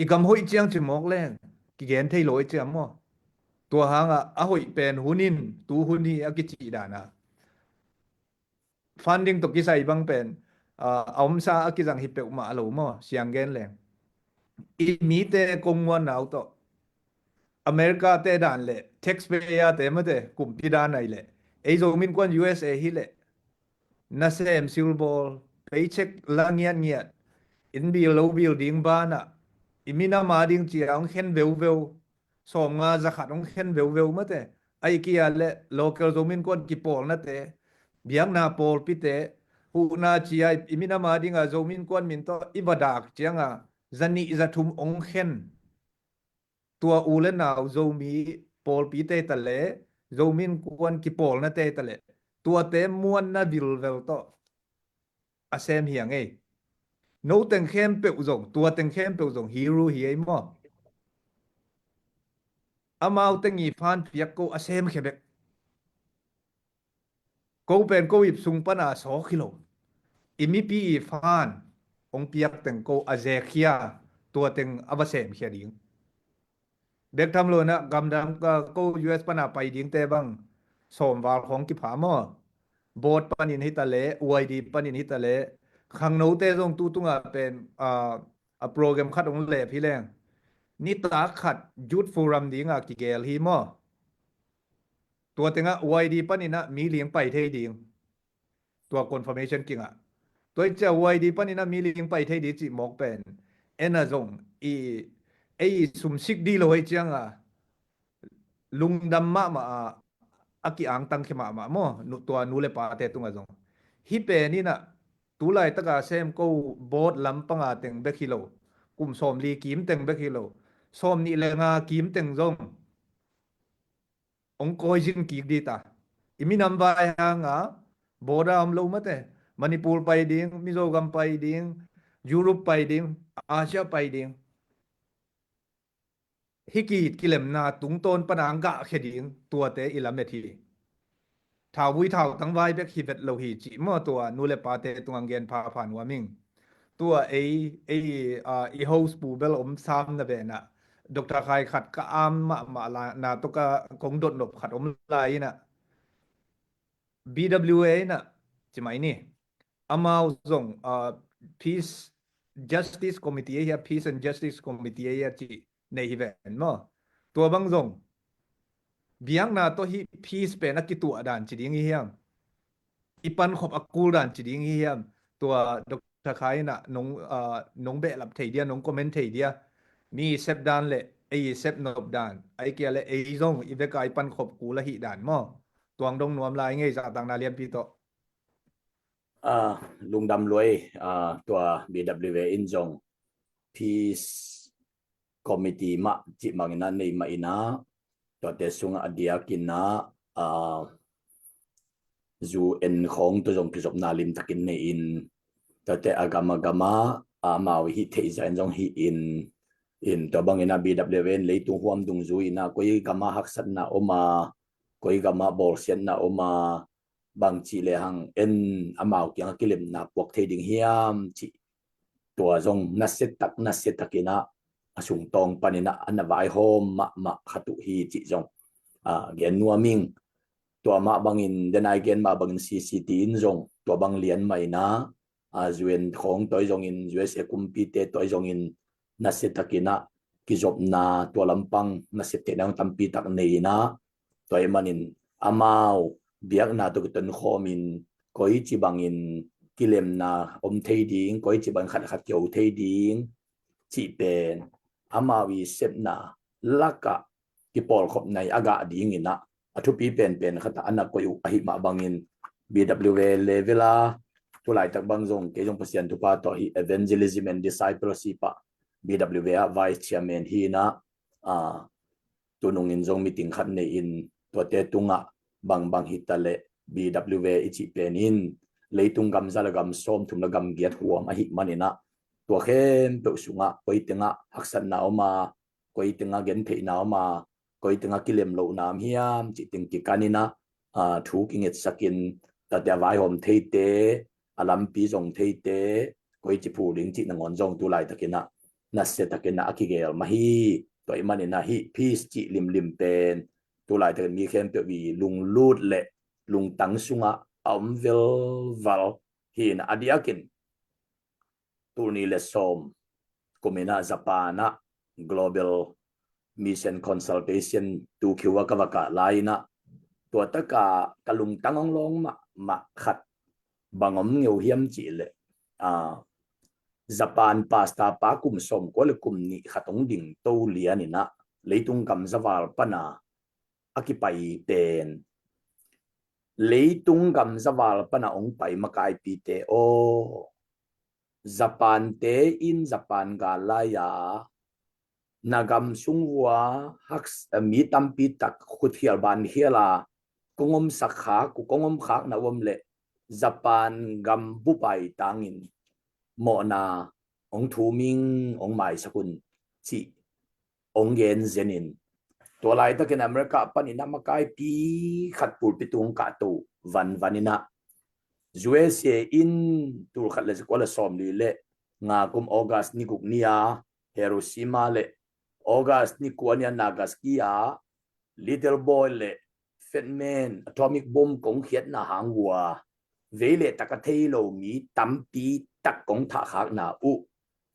i gam hoih ciang ci mawk leng kigen thei lo i ciam maw. Tua hangah a hoih pen hun in, tu hun hi a kicih dana funding tawh kisai bang pen, ah, a omsa a kizang hi peuhmah lo maw, siang gen leng. I mite kong muanna uh tawh America te dan le taxpayer te mate kumpi dan ai le, ei Zomi Innkuan U S A hi le, nasem silbawl, paycheck la ngiatngiat, inn bil lo bil ding banah i minam a ding cia hong khen veuveu, sawmnga zakhat hong khen veuveu mate, a i kia le local Zomi Innkuan kipawlnate, biakna pawlpite, huhna cia i minam a dinga Zomi Innkuan min tawh i va dak cianga zanih zathum hong khen. Tua u le nau Zomi pawlpite ta le, Zomi Innkuan kipawlnate ta le, tuate muanna vilvel tawh a sem hi a ngei. No teng khempeuh zong, tua teng khempeuh zong hero hi ei maw. Amau teng i fan piak ko a semkhia bek. Ko pen ko ip sung pana sawk hi lo. I mipi i fan hong piak teng ko a zekhia, tua teng a va semkhia ding. Bek tham lo inah gamdang, ah, ko U S pana pai dingte bang sawmval khawng kipha maw. Board panin hi ta le, U I D panin hi ta le, khangnote zong tu tungah pen, ah, a program khat hong lep hi leng. Nitak khat Youth Forum dinga kigel hi maw. Tua tengah Y D paninah mi ling pai thei ding. Tua confirmation kingah. Tua i cia Y D paninah mi ling pai thei ding cih mawk pen. Ena zong i ei sumsik di lo hei cianga lungdam mahmah a, a ki-angtang khia mahmah maw, tua nu le pate tungah zong. Hih pen inah tu laitaka sem ko board lampanga teng bek hi lo, kum sawmli kim teng bek hi lo, sawmnih le nga kim teng zong hong kawizin kik dita. I minam vai hanga board a om lo mate, Manipur pai ding, Mizoram pai ding, Europe pai ding, Asia pai ding. Hih ki kilemna tungtawn pana ang gahkhia ding tuate i lamet hi. Thauvui thautang vai bek hi vet lo hi cih maw, tua nu le pate tungah gen phapha nuam ing. Tua ei, ei, ah, i host Pu Bel om sam na venah Doctor Khai khat ka am mahmah la, na tawh ka kong dotnop khat om lai inah B W A inah cimai ni. Amau zong, ah, Peace Justice Committee ahi a, Peace and Justice Committee ahi a cih nei hi ven maw. Tua bang zong biakna tawh hih peace pen a kituah dan ci ding hi hiam? I pankhop a kul dan ci ding hi hiam? Tua Doctor Khai inah nong, ah, nong behlap thei dia, nong comment thei dia. Mi sep dan le ei sep nop dan, ai kia le ei zong i veka i pankhop kul ahi dan maw. Tuang dong nuam lai ngei zahtakna lianpi tawh. Ah, lungdam luai, ah, tua B W A in zong Peace Committee mah cih mangin a nei mah inah, tuate sungah a diakin ah, ah, U N khawng tawh zong kizopna limtakin nei-in, tuate a gam a gam ah, ah, amau hih theihzah in zong hih in, in tua bangin ah B W A in leitung huam dungzui inah koi gam ah haksatna om a, koi gam ah bawlsiatna om a, bang cih lehang en amau kiangah kilemna puak thei ding hiam cih tua zong nasiatak nasiatak inah a sungtawng paninah a na vaihawm mahmah khat uh hi cih zong, ah, gen nuam ing. Tua mah bangin, denai gen mah bangin C C T in zong tua bang lian mah inah, ah, U N khawng tawi zongin, U S A kumpite tawi zongin nasiatakinah kizopna tua lampang nasiat theihna tampitak nei inah, tua ahih manin amau biakna tawh kitonkhawmin koici bangin kilemna om thei ding, koici bangin khat le khat kiho thei ding cih pen amau i sepna lakah kipawlkhopna i a gah dinginah a thupi penpen khatah a na koih uh ahih mah bangin B W A level a tulaitak bang zong kei zong Pasian thupha tawh hih evangelism and discipleship ah B W A ah vice chairman hi inah, ah, tunungin zong meeting khat nei-in tuate tungah bangbang hitaleh B W A i cih pen in leitung gam za le gam sawm thum le gam giat huam ahih maninah tua khempeuh sungah koi tengah haksatna om a, koi tengah gentheihna om a, koi tengah kilem lohna om hiam cih teng kikaninah, ah, thu kingetsakin tate a vaihawm theite, a lampi zong theite, koici phul ding cih nangawn zong tulaitakinah nasiatakinah a kigel mah hi. Tua ahih maninah hih peace cih limlim pen tulaitakin mi khempeuh i lunglut le lungtang sungah a om velval hi inah a diakin tulni le sawm kuminah Japan ah Global Mission Consultation Tokyo ah ka va kah lai inah tuataka ka lungtang hong lawng mahmah khat bang om ngeu hiam cihleh, ah, Japan pastor pa kum sawmkua le kum nih khat hong ding to lianinah leitung gam zaval pana a kipai pen, leitung gam zaval pana hong pai makaipite aw, Japan te in Japan gal lai-a na gam sung vua hak, mi tampi tak khutkhial bankhial a kong omsak khak uh, kong omkhakna uh om leh Japan gam bupai tangin mawhna hong thum ing, hong maisak un cih hong gen zenin tua laitakin America panin a makaipi khat pulpit tung hong kahto vanvan inah U S A in tulkhat le zakua le sawmli le nga kum August ni guk ni-a Hiroshima le August ni kua ni-a Nagasaki ah little boy le fat man atomic bomb kong khiatna hang uh a vei le tak a thei lo mi tampi tak kong thahkhakna uh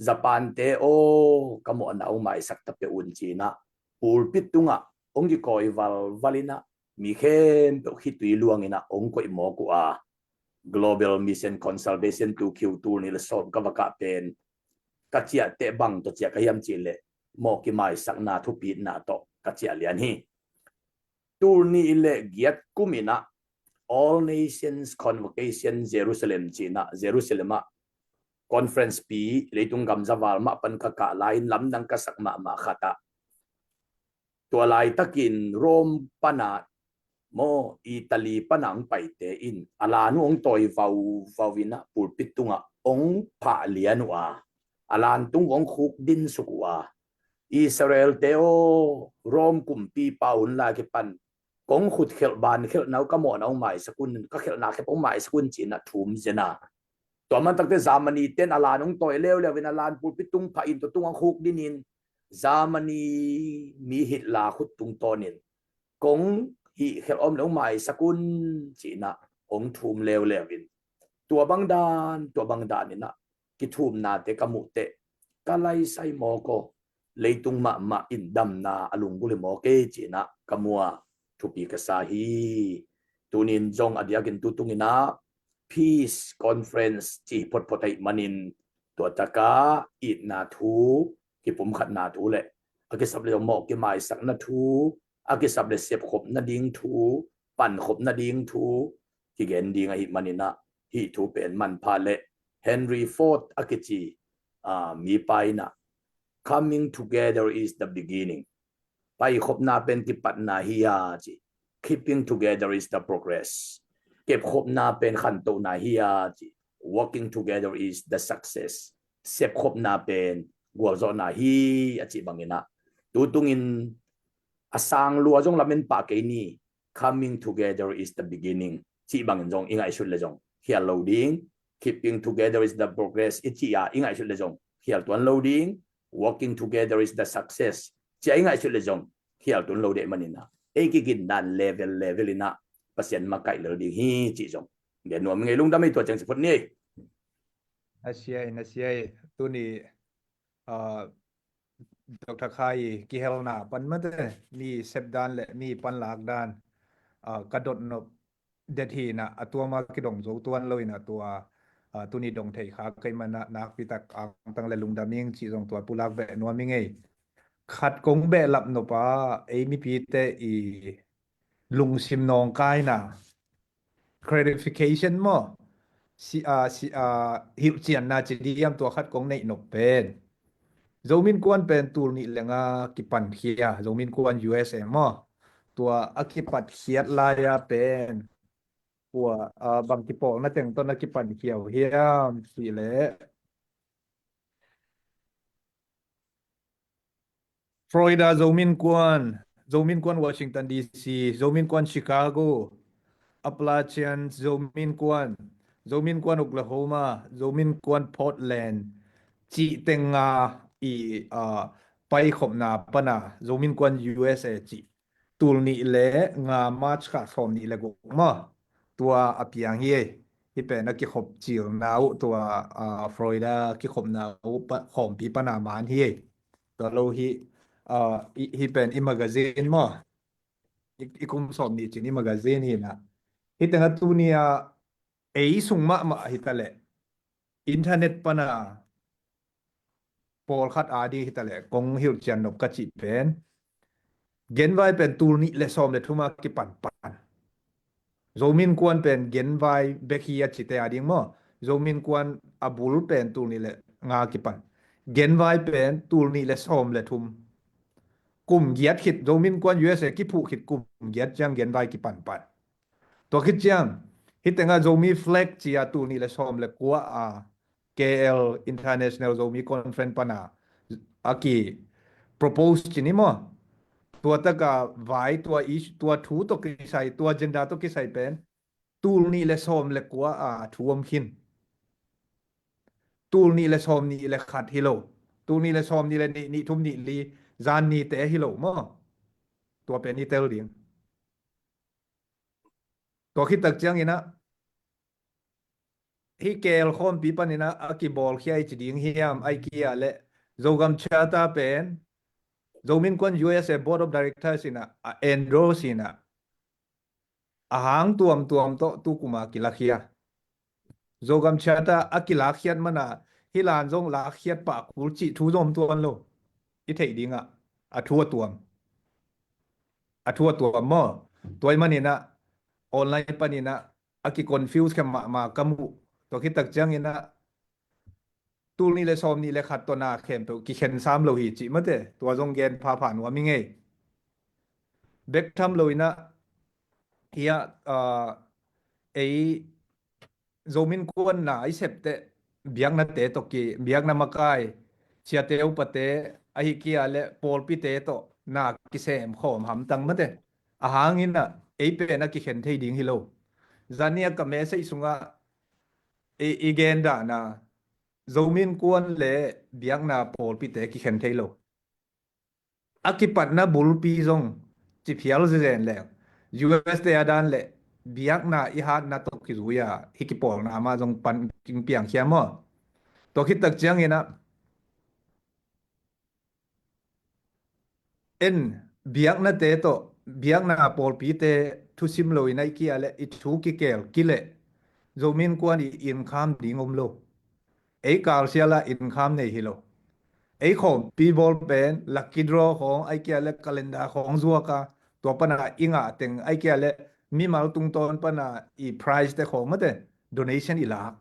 Japan te aw, ka mawhna hong maisak ta peuh un ci inah pulpit tungah hong kikawi valval inah mi khempeuh khitui luangin ah hong koih mawk uh a, Global Mission Consultation two Q tul nih le sawm ka va kah pen ka ciah teh bang tawh ciah ka hiam cih leh mawh kimaisakna thupitna tawh ka ciah lian hi. Tul nih le giat kum in ah All Nations Convocation Jerusalem ci-in ah Jerusalem ah conference pi leitung gamzaval mah pan ka kah lai-in lamdang ka sak mahmah khat ah, tua laitakin Rome pana maw Italy pana hong paite in a lan uh hong tawi vauvau in ah pulpit tungah hong phah lian uh a, a lan tung hong khuk din suk uh a, Israel te aw, Rome kumpipa hun lai kipan kong khut khelh ban khelhna uh ka mawhna hong maisak un, ka khelhna khep hong maisak un ci-in ah thum zen a. Tua man takte Germany ten a lan hong tawi leuleu in a lan pulpit tung phah in tua tung hong khuk din in Germany mi Hitler khut tungtawnin kong hih khelh om le hong maisak un ci-in ah hong thum leuleu in tua bang dan tua bang dan in ah kithumnate ka muh teh ka laisai mawk aw, leitung mahmah in damna a lunggulh hi mawk e ci-in ah ka mu a, thupi ka sa hi. Tunin zong a diakin tutung in ah Peace Conference ci photphot ahih manin tua takah itna thu, kipumkhatna thu le a kisap le zong mawh kimaisakna thu, a kisap le sepkhop nading thu, pankhop nading thu kigen ding ahih manin ah hih thu pen manpha le Henry Ford a kici, aa, mipa in ah "Coming together is the beginning." Paikhopna pen kipatna hi a ci. "Keeping together is the progress." Kepkhopna pen khantohna hi a ci. "Working together is the success." Sepkhopna pen gualzawhna hi a cih bangin ah tutungin a sang lua zong lamen pah kei ni. "Coming together is the beginning" cih bangin zong i ngaihsut le zong khial lo ding. "Keeping together is the progress" i cih a i ngaihsut le zong khial tuan lo ding. "Working together is the success" ci a i ngaihsut le zong khial tuan lo ding manin ah ei kigindan level level in ah Pasian makaih lel ding hi cih zong gen nuam ing ei. Lungdam ei, tua ciang ci phot ni ei. Na sia ei, na sia ei. Tuni, ah, Doctor Khai kihelna pan mate, mi sepdan le mi panlak dan, ah, ka dotnop det hi in ah a tuama kidong zo tuan lo in ah tua, ah, tuni dong thei kha kei man ah nakpitak angtang le lungdam ing cih zong tua pulak beh nuam ing ei. Khat kong behlap nop a ei mipite i lungsim nawngkaina, clarification maw, si, a, si, a, hilhcianna ci diam, tua khat kong neih nop pen Zomi Innkuan pen tul nih le nga kipankhia, Zomi Innkuan U S A maw, tua a kipatkhiat lai-a pen tua, a, bang kipawlna teng tawh na kipankhia uh hiam cih leh Florida Zomi Innkuan, Zomi Innkuan Washington D C, Zomi Innkuan Chicago, Appalachian Zomi Innkuan, Zomi Innkuan Oklahoma, Zomi Innkuan Portland cih teng nga i, ah, paikhopna pana Zomi Innkuan U S A cih tul nih le nga March kha sawm nih le guk maw, tua a piang hi ei. Hih pen a kikhop cilna uh tua, ah, Florida kikhopna uh pa, khawmpi pana man hi ei. Tua lo hi, ah, i, hih pen i magazine maw, i, i kum sawm nih cin i magazine hi in ah, hih teng a tuni a ei sung mahmah hi ta leh internet pana pawlkhat a ding hi ta leh kong hilhcian nop ka cih pen genvai pen tul nih le sawm le thum a kipanpan. Zomi Innkuan pen genvai bek hi a cite a ding maw, Zomi Innkuan a bul pen tul nih le nga kipan. Genvai pen tul nih le sawm le thum. Kum giat khit, Zomi Innkuan U S A kiphuh khit kum giat ciang genvai kipanpan. Tua khit ciang hih tengah Zomi Flag ci a tul nih le sawm le kua a K L International Zomi Conference pana a ki propose ci ni maw. Tua taka vai, tua ish, tua thu tawh kisai, tua agenda tawh kisai pen tul nih le sawm le kua a thu om khin. Tul nih le sawm nih le khat hi lo. Tul nih le sawm nih le nih, nih thum nih li, zan nite hi lo maw. Tua pen i tel ding. Tua khit tak ciangin ah hih K L khawmpi panin ah a kibawlkhia i ci ding hiam, ai kia le Zogam Charter pen Zomi Innkuan U S A Board of Directors in ah a endorse in ah A hang tuamtuam tawh tu kuma kilakhia. Zogam Charter a kilakkhiat mana hih lan zong lakkhiat pah kul cih thu zong om tuan lo. I theih dingah a thu a tuam. A thu a tuam maw? Tua ih maninah online paninah a kiconfuse khe mahmah ka muh. Tua khit tak cianginah tul nih le sawm nih le khat tawh na khempeuh kikhen sam lo hi cih mate. Tua zong gen phapha nuam i ngei. Bek tham lo inah hiah, ah, ei Zomi Innkuan na i septeh biaknate tawh ki, biakna makai, siate upate, ahi kia le pawlpite tawh na kisem khawm hamtang mate. A hangin ah ei pen a kikhen thei ding hi lo. Zania ka message sungah i, i gen dahna Zomi Innkuan le biakna pawlpite kikhen thei lo. A kipatna bulpi zong ci phial zezen leng U S te a dan le biakna i hatna tawh kizui a hih kipawlna mah zong pan king piangkhia maw? Tua khit tak cianginah en biaknate tawh biakna pawlpite thusim lo inah i kia le i thu kikel kileh Zomi Innkuan i innkham ding om lo. Ei kalsiala innkham nei hi lo. Ei khawmpi bawl pen lucky draw khawng ai kia le calendar khawng zuaka tua pana i ngah teng ai kia le mimal tungtawn pana i prize te khawng mate donation i lak.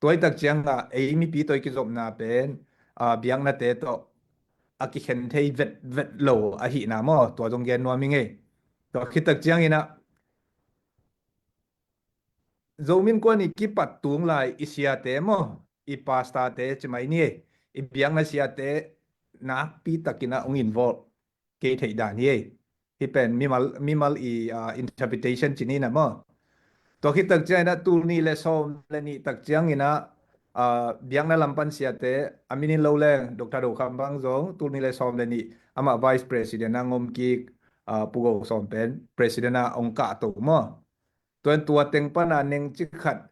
Tua i tak cianga ei mipi tawh i kizopna pen, ah, biaknate tawh a kikhen thei vetvet lo ahihna maw? Tua zong gen nuam i ngei. Tua khit tak cianginah Zomi Innkuan i kipat tung lai i siate maw, i pastorte ci mai ni ei, i biakna siate nakpi takinah hong involve kei theih dan hi ei. Hih pen mimal, mimal i, ah, interpretation ci ninah maw? Tua khit tak cianginah tul nih le sawm le nih tak cianginah, ah, biakna lampan siate a minin lo leng Doctor Do Kham Bang zong tul nih le sawm le nih amah vice president a ngom kik, ah, Pu Go Sawm pen president a hong kahto maw? Tua tua teng pana neng ci khat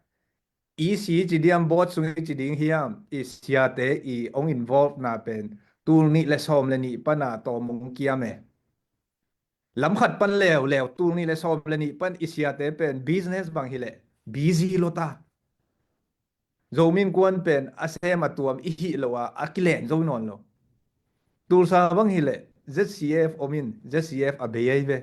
E C ci diam, board sung i ci ding hiam, i siate i hong involve na pen tul nih le sawm le nih pana tawm hong kiam e. Lam khat pan leuleu tul nih le sawm le nih pan i siate pen business bang hileh busy lo ta. Zomi Innkuan pen a sem a tuam i hih lo a a kilen zo nawn lo. Tulsa bang hileh Z C F om in Z C F a bei ahi ve.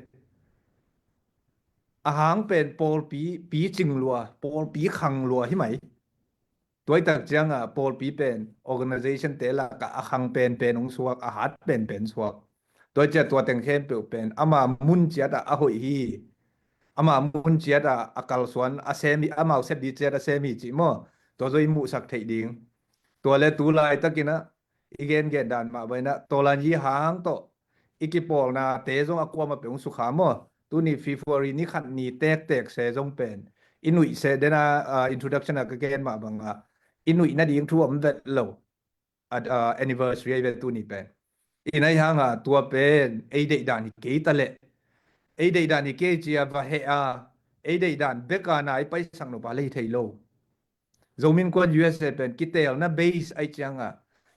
A hang pen pawlpi picing lua, pawlpi khang lua hi mai. Tua i tak cianga pawlpi pen organization te lakah a khang penpen hong suak, a hat penpen suak. Tua ciah tua teng khempeuh pen ama mun ciatah a hoih hi. Ama mun ciatah a kalsuan a sem hi, amau sep dih ciat a sem hi cih maw? Tua zaw i muhsak theih ding. Tua le tu laitakinah i gengen dan mah bainah tawlan yi hang tawh i kipawlnate zong a kuama peuh hong sukha maw? Tuni February ni khat ni tektek se zong pen i nuih se dena, ah, introduction a ka gen mah banga i nuih nading thu om vet lo. At, ah, anniversary ahi ve tuni pen. I nai hanga tua pen ei deihdan hi kei ta leh ei deihdan hi kei cia va heh a ei deihdan beka na i paisak nopa lei thei lo. Zomi Innkuan U S A pen kiteelna base ai cianga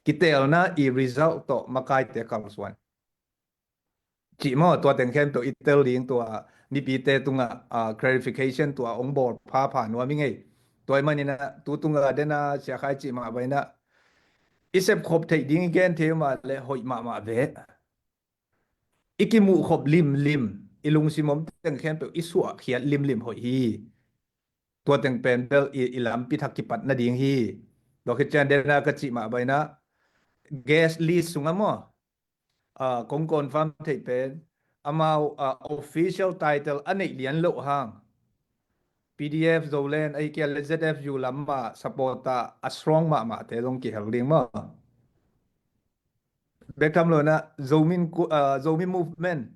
kiteelna i result tawh makaite kalsuan. Cih maw, tua teng khempeuh i tel ding tua mipite tungah, ah, clarification tua hong bawl phapha nuam i ngei. Tua i maninah tu tunga dena siakhai cih mah bainah i sepkhop theih ding i gen thei mah le hoih mahmah ve. I kimuhkhop limlim, i lungsim om teng khempeuh i suahkhiat limlim hoih hi. Tua teng pen bel i, i lampi thak kipat nading hi. Tua khit cian dena ka cih mah bainah guest list sungah maw, ah, kong confirm theih pen amau, ah, official title a neih lian loh hang P D F Zoland ahi kia le Z F U lam mah support a strong mahmahte zong kihel ding maw? Bek tham lo na Zomi Innkuan, ah, Zomi Movement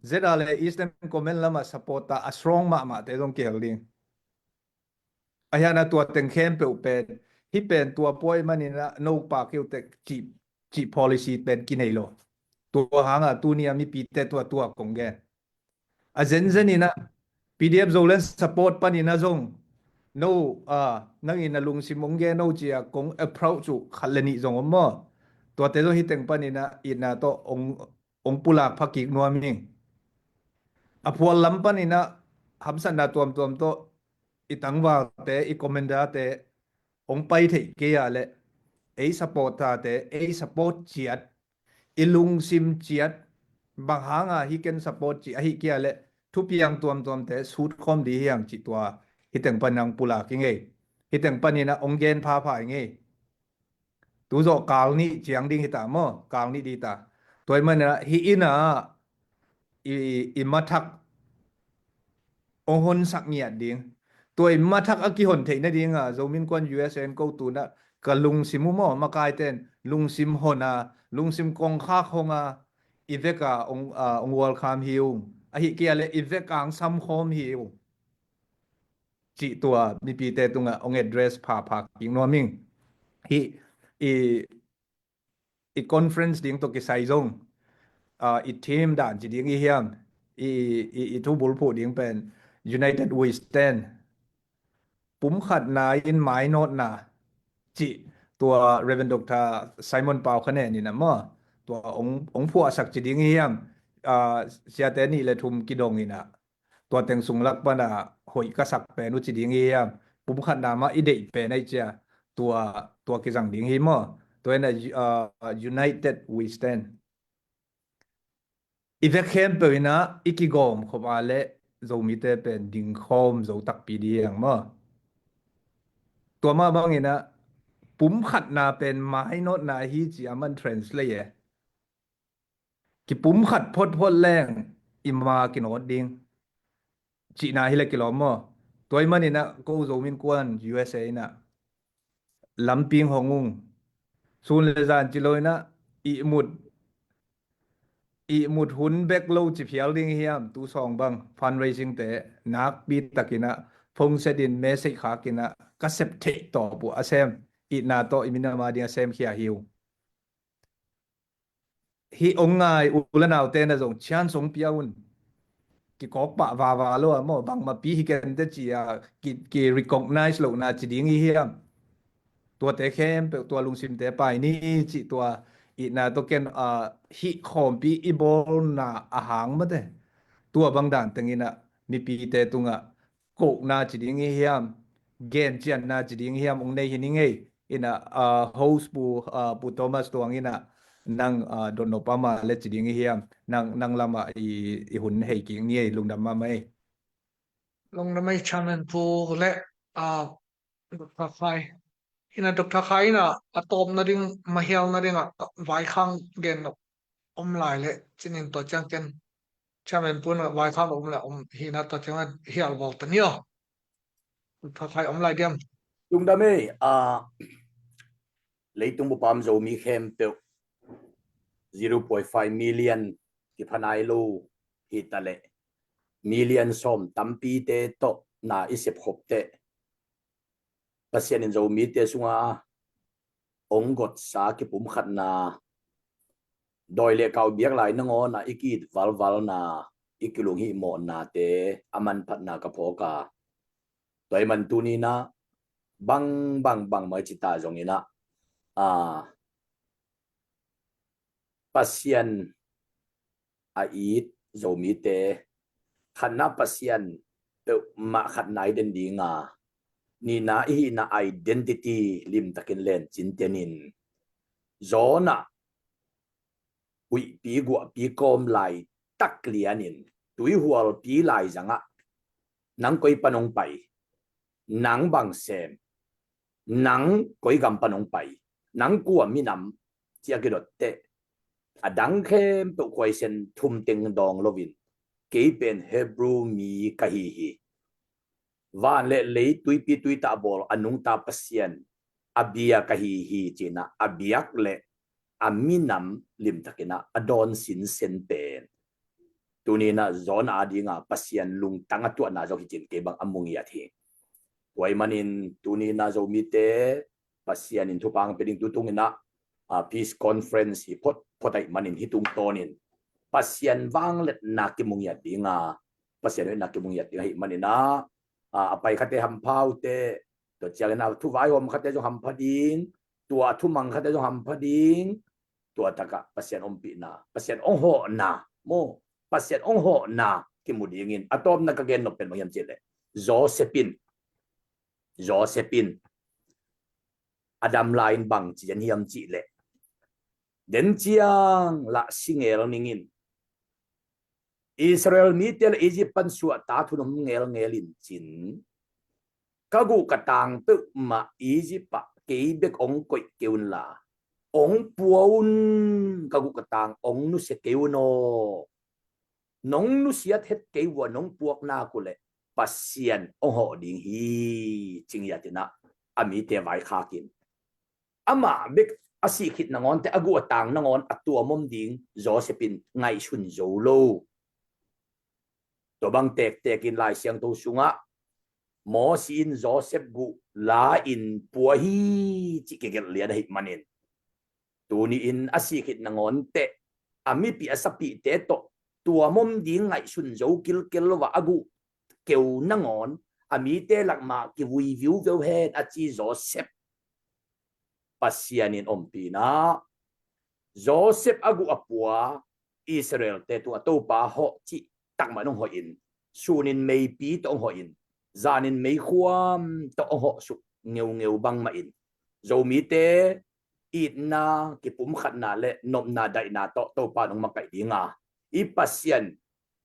Z R le Eastern Command lamah support a strong mahmahte zong kihel ding. Ahiana tua teng khempeuh pen hih pen tua puai maninah no pa keutek cih, cih policy pen kinei lo. Tua hanga tunia mipite tua tua kong gen. A zenzeninah P D F Zoland support paninah zong no, ah, nangin a lungsim hong gen no cia kong approach uh khat le nih zong om maw? Tuate zong hih teng paninah itna tawh hong, hong pulak phakik nuam ing. a phual lam paninah hamsatna tuamtuam tawh i tangvalte, i commander-te hong pai theih kei ah leh ei support tate, ei support ciat, i lungsim ciat, bang hanga hih ken support cih ahi kei ah leh thupiang tuamtuamte sut khawm dih hiang cih tua hih teng panin hong pulak i ngei. Hih teng paninah hong gen phapha i ngei. Tu zawh kal nih ciang ding hita maw, kal nih dita. Tua ahih maninah hih innah i, i mathak hong honsak ngiat ding. Tua i mathak a kihon theih nadinga Zomi Innkuan U S A in ko tunah ka lungsim uh maw, makaite in lungsim hona, lungsim kongkhak honga i veka hong, ah, hong welcome hi ung. Ahi kei ah leh i veka hong samkhawm hi ung cih tua mipite tungah hong address phapha kik nuam ing. Hih i, i conference ding tawh kisai zong, ah, i theme dan ci ding i hiam, i, i, i thubulphuh ding pen United We Stand, pumkhatna in mainawtna cih tua Reverend Doctor Simon Pau Kha Nen inah maw, tua hong, hong phuahsak ci ding i hiam, ah, siate nih le thum kidong inah tua teng sung lak pana hoih ka sak pen uh ci ding i hiam, pumkhatna mah i deih pen aih cia, tua, tua kizang ding hi maw. Tua ina, uh, United We Stand. I vek khempeuh ina i kigawm khop a le Zomite pen dingkhawm zo takpi ding hiang maw. Tua mah bangina pumkhatna pen mainawtna hi ci a man translate e. Kipumkhat photphot leng i ma kinawt ding cihna hi le kilawm maw. Tua i manina ko Zomi Innkuan U S A ina lamping hong ung. Sun le zan ci lo ina ihmut, ihmut hun bek lo ci phial ding hiam, tu sawng bang fundraising te nakpi takina phone set in message khakina ka sep theih tawp uh a sem, itna tawh i minam a ding a sem khia hi uh. Hih ong ngai u le naute na zong chance ong pia un. Kikawk pah vava lo a maw, bangmah pi hi kente ci a ki, ki recognize lohna ci ding i hiam. Tuate khempeuh tua lungsimte pai ni cih tua itna tawh ken, ah, hih khawmpi i bawlna a hang mate. Tua bang dan tengina mipite tungah kohna ci ding i hiam, gencianna ci ding i hiam ong nei hi ni ngei. Ina, ah, host Pu, ah, Pu Thomas Tuang ina nang, ah, dotnop ama le ci ding i hiam, nang, nang lama i, i hun hei kik ni ei, lungdam mama ei. Lungdam ei Chairman Pu le, ah, Doctor Khai. Ina Doctor Khai ina a tawp nading, mahial nadinga vaikhang gen nop om lai le cinin tua ciang ken Chairman Pu na vaikhang om le om hina tua ciang hial bawl ta ni aw. Doctor Khai om lai diam. Lungdam ei, a, leitung bupam Zomi khempeuh zero point five million kiphanai lo hi ta le million sawm tampite tawh na i sepkhop te Pasian in Zomite sunga ong gotsa kipumkhatna, dawi le kau biak lai nangawna i ki-it valvalna, i kilunghihmawhnate a manphatna ka phawk a. Tua i man tunina bang bang bang mai cita zongina, a, Pasian a it Zomite khatna Pasian peuhmah khatna i den dinga, nihna i hihna identity limtakin len cintenin, zawnah huihpi guahpi kawm lai tak lianin, tuihualpi lai zangah nang koi pan hong pai, nang bang sem, nang koi gam pan hong pai, nang kua minam, ci a kidot teh, a dang khempeuh khuaisen thum teng dawng loin, kei pen Hebrew mi ka hi hi. Van le lei tuipi tuitah bawl a nungta Pasian a bia ka hi hi cina a biak le a minam limtakina a dawn sinsen pen tunina zawn a dinga Pasian lungtang a tuahna zong hi cin kei bang a mu ngiat hi. Tua i manin tunina Zomite Pasian in thupha hong pia ding tutungina, a, Peace Conference hi phot phot aih manin hi tungtawnin Pasian vangliatna kimu ngiat dinga, Pasian hoihna kimu ngiat dinga hi manina, a, a pai khate hampha uh teh, tua ciangina thu vaihawm khate zong hampha ding, tua thu mang khate zong hampha ding, tua takah Pasian ompihna, Pasian ong hawhna, maw, Pasian ong hawhna, kimu dingin a tawpna ka gen nop pen bang hiam cihleh, Joseph in, Joseph in a dam lai-in bang ci den hiam cihleh, den ciang lah si ngel ningin, Israel mite le Egypt pan suahta thunom ngelngel in cin, ka guh ka tang peuhmah Egypt ah kei bek hong koih kei unla, hong pua un, ka guh ka tang hong nusia kei un aw. Nong nusiat het kei uh a nong puak nak uh leh Pasian hong hawh ding hi, ci ngiat in ah a mite vaikhak in, amah bek a sih khit nangawnte, a guh a tang nangawn a tuam om ding Joseph in ngaihsun zo lo. Tua bang tektek in Lai Siangtho sungah Mosi in Joseph guh la-in pua hi cih kigelh lian ahih manin, tuni-in a sih khit nangawn teh a mipih a sapihte tawh tuam om ding ngaihsun zo kilkel lo a, a guh keu nangawn a mite lak mah kivui viuveu hen a ci Joseph Pasian in ompih in ah, Joseph a guh a pua Israel-te tungah Topa hawh cih takmah in hong hawh in, sunin meipi tawh hong hawh in, zanin meikhuam tawh hong hawh suk ngeungeu bangmah in, Zomite itna, kipumkhatna le nopna daihna tawh Topa in hong makaih ding a, i Pasian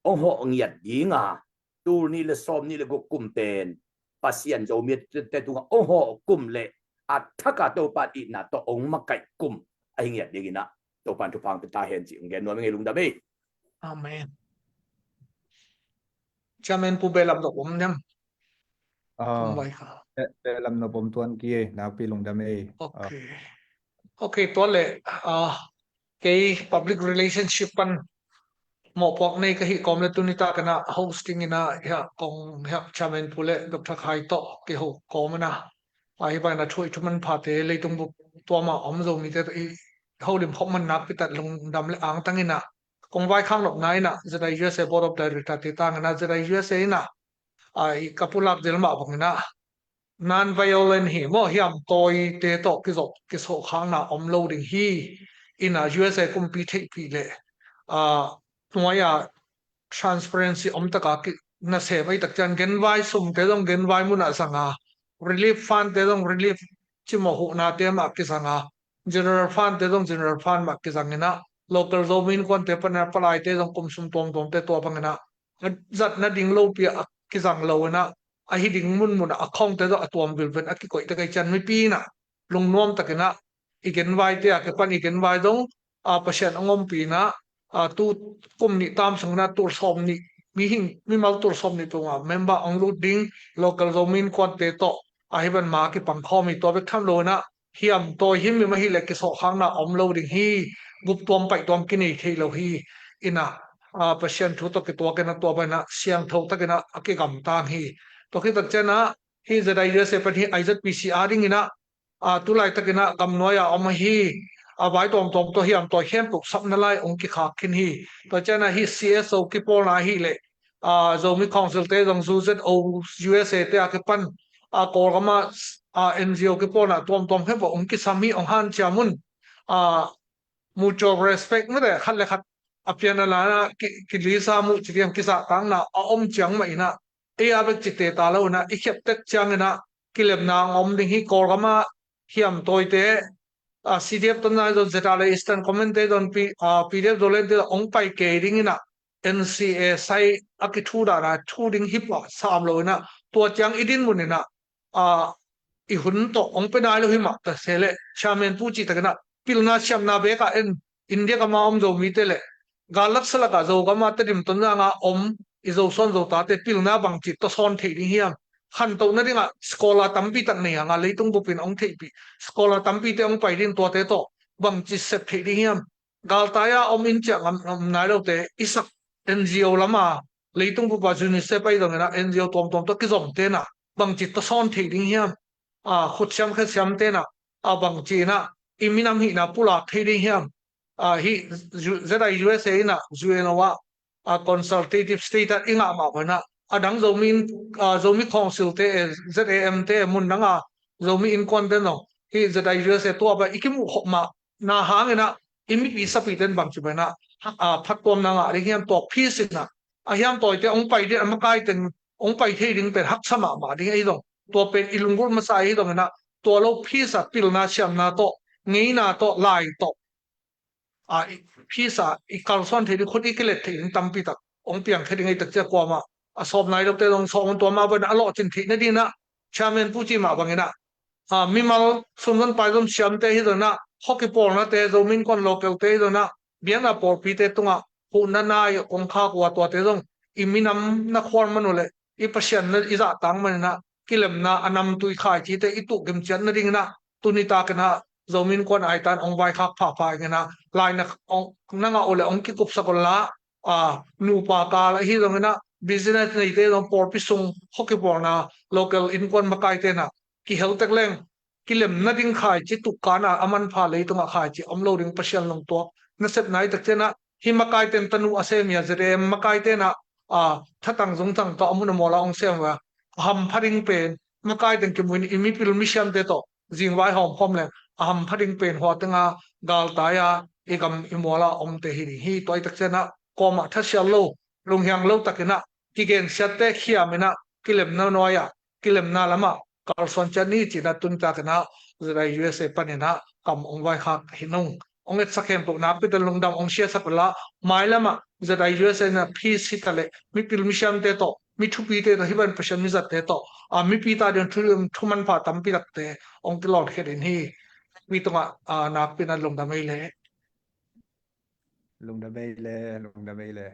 hong hawh ngiat ding a, tul nih le sawm nih le guk kum pen Pasian Zomite tungah hong hawh kum le a thak a Topa in itna tawh hong makaih kum ahi ngiat dingin ah Topa in thupha hong pia ta hen cih hong gen nuam ing ei. Lungdam ei. Amen. Chairman Pu, behlap nop om diam? Ah, kum vai kha. Be-, behlap nop om tuan kei ei, nakpi lungdam ei. Ah. Ok. Ok, tua leh, ah, kei public relationship pan mawhpuak nei ka hih kawm le tuni tak in ah hosting in ah hiah kong hiah Chairman Pu le Doctor Khai tawh kiho kawm in ah, ah, hih bang in ah thu i thuman phate leitung bup tuam a om Zomite tawh i holim khop man nakpi tak lungdam le angtang in ah kong vaikhak nopna in ah ZIUSA Board of Director-te tang in ah ZIUSA in ah, ah, i ka pulak zel mah bang in ah non-violent hi maw, hiamtawite tawh kizop kisohkhakna om lo ding hi. In ah U S A kumpi theihpih leh, ah, nuai-a transparency om taka ki, nasem ahih tak ciang genvai sumte zong genvai munah zang a, relief fund-te zong relief cimawh huhnate mah kizang a, general fund-te zong general fund mah kizang in ah, local Zomi Innkuante pan a palaite zong kum sum tuamtuamte tua bang in ah, a zat nading lopi a kizang lo in ah, a hi ding munmun ah a khawngte zong a tuam vilvel a kikoih tek ahih ciang mipi in ah lungnuam tak in ah i genvaite a kipan i genvai zong, a, Pasian hong ompih in ah, a, tu kum nih tam sung in ah tul sawm nih, mihing, mimal tul sawm nih peuhmah member hong lut ding, local Zomi Innkuante tawh, a, hih bang ma kipang khawm hi. Tua bek tham lo in ah hiamtawi himhim ahih leh kisohkhakna om lo ding hi, guptuam paihtuam kinei thei lo hi. In ah, a, Pasian thu tawh kituak in ah tua bang in ah siangtho tak in ah a kigamtang hi. Tua khit tak ciang ah hih ZIUSA pan hih I Z P C a ding in ah, a, tu laitak in ah gamnuai a om ahi, a, vai tuamtuam tawh hiamtawi khempeuh sapna lai hong kikhak khin hi. Tua ciang ah hih C S O kipawlna ahih leh, a, Zomi Council-te zong, Z O U S A-te a kipan, a, Kawlgam a, a, N G O kipawlna tuamtuam khempeuh hong kisam hi, hong hanciam un. A, mutual respect mite, khat le khat a pian a la in ah ki, kilisa muh ci diam, kizahtakna a om ciang mah in ah, ei a bek ci teta lo in ah i khiap tek ciang in ah kilemna hong om ding hi. Kawlgam a hiamtawite, a, C D F Tonzang zong, Z R A Eastern Command-te zong, P-, a, P D F Zoland-te zong hong pai kei ding in ah N C A sai a kithu dan a thu ding hi pah sam lo in ah, tua ciang i dinmun in ah, a, i hun tawh hong pia nai lo hi mah ta se leh, Chairman Pu cih tak in ah pilna siamna bek ah en, India gam a om Zomite le gal laksa lak ah Zogam a, Tedim Tonzang a om i Zo suan Zo tate pilna bangci tawsawn theih ding hiam? Khantoh nading ah scholar tampi tak nei hang a, leitung bup in hong theihpih scholar tampite hong pai ding, tuate tawh bangci sep theih ding hiam? Galtai a om in ciah ngam, ngam nai lote i sak N G O lam a, leitung bup a UNICEF ahi zong in ah N G O tuamtuam tawh kizomte in ah bangci tawsawn theih ding hiam? A, khutsiam khasiamte in ah, a, bangci in ah i minam hihna pulak thei ding hiam? A, hih U-, Z I U S A in ah U N O ah, a, consultative status i ngah mah bang in ah, a dang Zomi in, a, Zomi Council-te, eh, Z A M-te, mun dang a Zomi Innkuante zong hih Z I U S A tua bang i kimuh khop mah na hang in ah i mipi sapite in bangci bang in ah, a, phattuamna ngah ding hiam? Tua peace in ah, a hiam tawite hong pai ding, a makai teng hong pai thei ding pen haksa mahmah ding ahi zong, tua pen i lunggulh masa ahi zongin ah, tua lo peace a pilna siamna tawh, ngeina tawh, lai tawh, a, i, peace a i kalsuan thei ding, khut i kilet thei ding tampi tak hong piangkhia ding ahi tak ciang, kuamah a sawm nai lote zong sawm un, tua mah bangin a lawhcin theih nadingin ah chairman pu cih mah bangin ah, a, mimal sumzon paizom siamte ahi zongin ah, khuakipawlnate, Zomi Innkuan localte ahi zongin ah, biakna pawlpite tungah huhna nai kong khak uh a, tuate zong i minam na khual man uh leh i Pasian na i zahtak manin ah, kilemna a namtui khaicite i tuh gimciat nadingin ah, tuni takin ah Zomi Innkuan aitan hong vaikhak phapha ing in ah, lai na, hong, na ngah uh leh hong kikupsak un la, a, nupa kal ahi zongin ah, business neite zong, pawlpi sung khuakipawlna local innkuan makaite in ah kihel tek leng, kilemna ding khaici tukkan a, a manpha leitungah khaici om lo ding Pasian lungtuak nasepna ahi tak ciang ah, hih makaite in tanu a sem hi a, Z A M makaite in ah, a, thatang zungtang tawh a mun a mual ah hong sem uh a, a hampha ding pen makaite in kimu in, i mipil misiamte tawh zingvai hawmkhawm leng a hampha ding pen hua teng ah galtai a, i gam i mual ah omte hi ding hi. Tua ahi tak ciang ah, kuamah thasial lo, lunghiang lo takin ah, kigensiatte khiam in ah, kilemna nuai ah, kilemna lamah kalsuan ciat ni ci-in ah, tuni takin ah Z I U S A panin ah kam hong vaikhak hi ung. Hong etsak khempeuh nakpi takin lungdam, hong siasak un la, mailam ah Z I U S A in ah peace hi ta leh, mipil misiamte tawh, mi thupite tawh, hih bang Pasian mizatte tawh, a, mipi ta ding thu, thu manpha tampi takte hong kilawngkhia ding hi. Pi tungah, a, nakpi in ah lungdam ei le. Lungdam ei le, lungdam ei le.